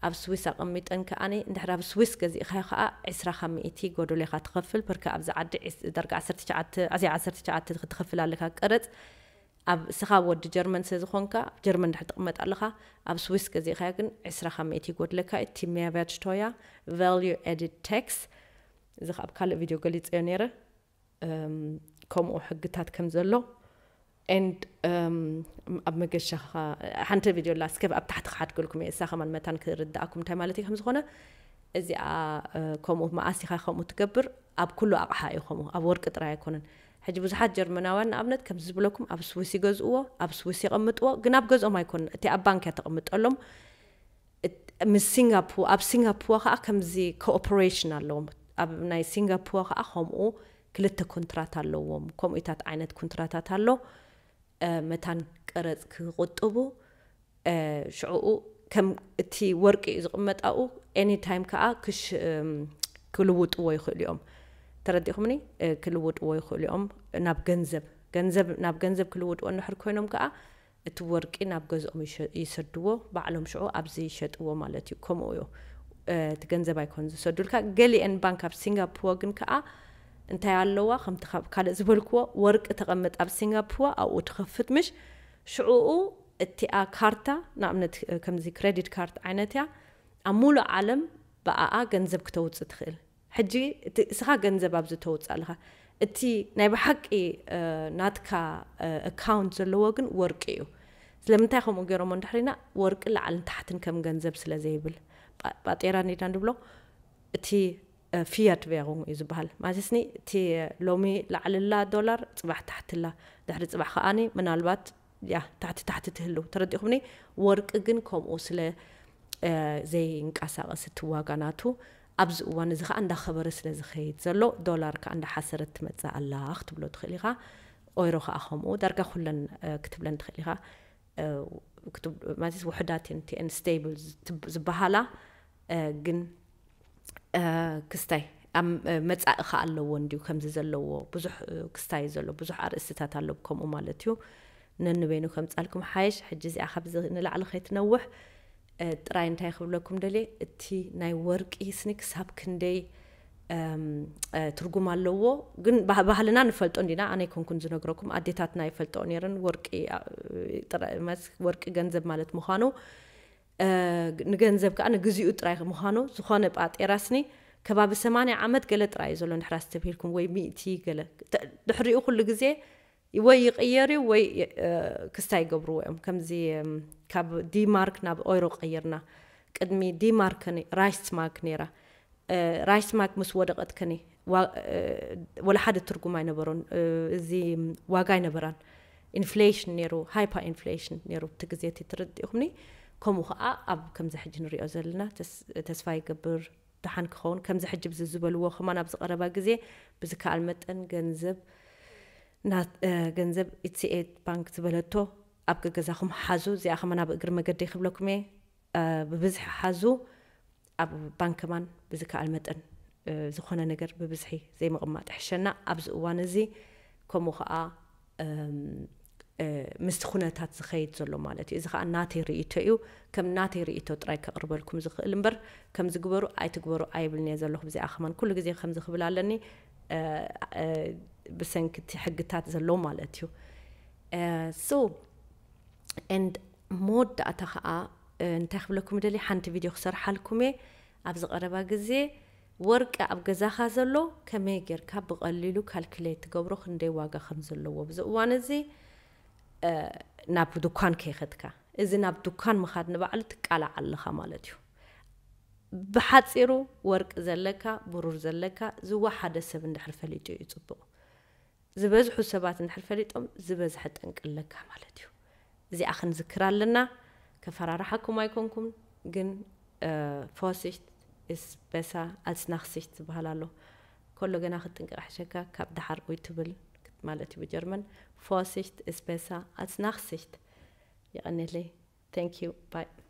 ኣብ ስዊስ ኣቐሚጠን ከዓኒ እንድሕር ኣብ ስዊስ ገዚእኻዮ ከዓ ዕስራ ካብ ሚእቲ ጎደሎ ኢኻ ትኸፍል። በርከ ኣብዚ ዓዲ ዳርጋ ዓሰርተ ትሽዓተ ኣዚ ዓሰርተ ትሽዓተ ክትኸፍል ኣለካ ቀረፅ። ኣብ እስኻ ወዲ ጀርመን ስለ ዝኾንካ ጀርመን ድሕር ትቕመጥ ኣለኻ። ኣብ ስዊስ ገዚእኻዮ ግን ዕስራ ካብ ሚእቲ ይጎድለካ። እቲ ሜርቨርትሽቶያ ቫልዩ ኣድድ ታክስ እዚ ኣብ ካልእ ቪድዮ ገሊፀዮ ነይረ። ከምኡ ሕግታት ከም ዘሎ and ኣብ መገሻኻ ሓንቲ ቪድዮ ላ እስከ ኣብ ታሕቲ ክሓድገልኩም እየ እሳ ከማን መታን ክርዳእኩም እንታይ ማለት እዩ ከም ዝኾነ። እዚኣ ከምኡ መኣስ ኢኻ ከምኡ ትገብር? ኣብ ኩሉ ኣቕሓ እዩ ከምኡ ኣብ ወርቂ ጥራይ ኣይኮነን። ሕጂ ብዙሓት ጀርመናውያን ንኣብነት ከምዚ ዝብለኩም ኣብ ስዊስ ይገዝእዎ ኣብ ስዊስ የቐምጥዎ ግን ኣብ ገዝኦም ኣይኮነን እቲ ኣብ ባንክ እያ ተቐምጠሎም። ምስ ሲንጋፖር ኣብ ሲንጋፖር ከዓ ከምዚ ኮኦፐሬሽን ኣለዎም። ኣብ ናይ ሲንጋፖር ከዓ ከምኡ ክልተ ኮንትራት ኣለዎም። ከምኡታት ዓይነት ኮንትራታት ኣሎ። መታን ቀረፅ ክቁጥቡ ሽዕኡ ከም እቲ ወርቂ እዩ ዝቕመጣኡ ኤኒታይም ከዓ ክሽ ክልውጥዎ ይኽእሉ እዮም። ተረዲኹምኒ? ክልውጥዎ ይኽእሉ እዮም ናብ ገንዘብ ገንዘብ ናብ ገንዘብ ክልውጥዎ እንድሕር ኮይኖም ከዓ እቲ ወርቂ ናብ ገዝኦም ይሰድዎ ባዕሎም ሽዑ ኣብዚ ይሸጥዎ ማለት እዩ። ከምኡ እዩ። እቲ ገንዘብ ኣይኮን ዝሰዱልካ። ገሊአን ባንክ ኣብ ሲንጋፖር ግን ከዓ እንታይ ኣለዋ ከምቲ ካብ ካልእ ዝበልክዎ ወርቂ ተቐምጥ ኣብ ሲንጋፖር ኣብኡ ትኸፍት ምሽ ሽዕኡ እቲኣ ካርታ ንኣብነት ከምዚ ክሬዲት ካርድ ዓይነት እያ ኣብ ሙሉእ ዓለም ብኣኣ ገንዘብ ክተውፅእ ትኽእል። ሕጂ እስኻ ገንዘብ ኣብዚ ተውፅእ ኣለኻ እቲ ናይ ብሓቂ ናትካ ኣካውንት ዘለዎ ግን ወርቂ እዩ። ስለምንታይ ከምኡ ገይሮሞ እንድሕሪና ወርቂ ላዕልን ታሕትን ከም ገንዘብ ስለ ዘይብል ባጤራ ኔዳ ንብሎ እቲ ፊያት ቬሩንግ እዩ ዝበሃል። ማለትስኒ እቲ ሎሚ ላዕልላ ዶላር ፅባሕ ታሕትላ ድሕሪ ፅባሕ ከዓኒ ምናልባት ያ ታሕቲ ታሕቲ ትህልው ተረዲኹምኒ። ወርቂ ግን ከምኡ ስለ ዘይንቀሳቐስ እቲ ዋጋ ናቱ ኣብዚ እዋን እዚ ከዓ እንዳኸበረ ስለ ዝኸይድ ዘሎ ዶላር ከዓ እንዳሓሰረት ትመፅእ ኣላ ክትብሎ ትኽእል ኢኻ። ኦይሮ ከዓ ከምኡ ዳርጋ ኩለን ክትብለን ትኽእል ኢኻ። ማለት ውሕዳት እየን እቲአን ስቴብል ዝበሃላ ግን ክስታይ ኣብ መፃኢ ከ ኣለዎ እንድዩ ከምዚ ዘለዎ ብዙሕ ክስታይ ዘሎ ብዙሕ ኣርእስትታት ኣሎ ከምኡ ማለት እዩ። ነንበይኑ ከምፃልኩም ሓይሽ ሕጂ እዚኣ ካብዚ ንላዕሊ ከይትነውሕ ጥራይ እንታይ ክብለኩም ደልየ እቲ ናይ ወርቂ ስኒ ክሳብ ክንደይ ትርጉም ኣለዎ። ግን ባህልና ንፈልጦ እንዲና ኣነ ይኮንኩን ዝነግረኩም ኣዴታትና ይፈልጦ ነይረን ወርቂ ወርቂ ገንዘብ ማለት ምዃኑ ንገንዘብ ከዓ ንግዚኡ ጥራይ ምዃኑ ዝኾነ ጳጤራ ስኒ ከባቢ ሰማንያ ዓመት ገለ ጥራይ እዩ ዘሎ ንሕራስ ተብሂልኩም ወይ ሚእቲ ገለ ድሕሪኡ ኩሉ ግዜ ወይ ይቕየር እዩ ወይ ክስታይ ይገብርዎ እዮም። ከምዚ ካብ ዲማርክ ናብ ኦይሮ ቀይርና። ቅድሚ ዲማርክ ከኒ ራይስማክ ነይራ። ራይስማክ ምስ ወደቐት ከኒ ወላ ሓደ ትርጉም ኣይነበሮን። እዚ ዋጋ ኣይነበራን። ኢንፍሌሽን ነይሩ፣ ሃይፐር ኢንፍሌሽን ነይሩ እቲ ግዜ እቲ ትርድእኹምኒ። ከምኡ ከዓ ኣብ ከምዚ ሕጂ ንሪኦ ዘለና ተስፋ ይገብር ደሓን ክኸውን። ከምዚ ሕጂ ብዚ ዝበልዎ ከማን ኣብዚ ቀረባ ግዜ ብዝከኣል መጠን ገንዘብ ገንዘብ ኢትስኤት ባንክ ዝበለቶ ኣብ ገገዛኹም ሓዙ፣ እዚኣ ከማን ኣብ እግሪ መገዲ ክብለኩም እየ። ብብዝሒ ሓዙ። ኣብ ባንክ ከማን ብዝከኣል መጠን ዝኾነ ነገር ብብዝሒ ዘይምቕማጥ ይሕሸና። ኣብዚ እዋን እዚ ከምኡ ከዓ ምስቲ ኩነታት ዝኸይድ ዘሎ ማለት እዩ። እዚ ከዓ ናተይ ርእይቶ እዩ። ከም ናተይ ርእይቶ ጥራይ ከቕርበልኩም ዝኽእል እምበር ከምዚ ግበሩ ኣይትግበሩ ኣይብልን እየ ዘለኹ። ብዚኣ ከማን ኩሉ ግዜ ከምዚ ክብል ኣለኒ፣ ብሰንኪ እቲ ሕግታት ዘሎ ማለት እዩ። So and መወዳእታ ከዓ እንታይ ክብለኩም ደሊ፣ ሓንቲ ቪድዮ ክሰርሓልኩም እየ ኣብዚ ቀረባ ግዜ። ወርቂ ኣብ ገዛኻ ዘሎ ከመይ ጌርካ ብቐሊሉ ካልኩሌት ትገብሮ፣ ክንደይ ዋጋ ከም ዘለዎ። ብዚ እዋን እዚ ናብ ዱኳን ከይኸድካ፣ እዚ ናብ ዱኳን ምኻድ ንባዕሉ ትቃላዕ ኣለኻ ማለት እዩ። ብሓፂሩ ወርቂ ዘለካ፣ ብሩር ዘለካ ዝወሓደ ሰብ እንድሕር ፈሊጡ እዩ ፅቡቕ። ዝበዝሑ ሰባት እንድሕር ፈሊጦም ዝበዝሐ ጠንቂ ኣለካ ማለት እዩ። እዚኣ ክንዝክር ኣለና። ከፈራርሓኩም ኣይኮንኩም፣ ግን Vorsicht ist besser als Nachsicht ዝበሃል ኣሎ። ከሎ ገና ክትጥንቀቕ ሕሸካ ካብ ደሓር ወይ ትብል ማለት እዩ ብጀርመን። Vorsicht ist besser als Nachsicht። የቐኔለይ። Thank you. Bye.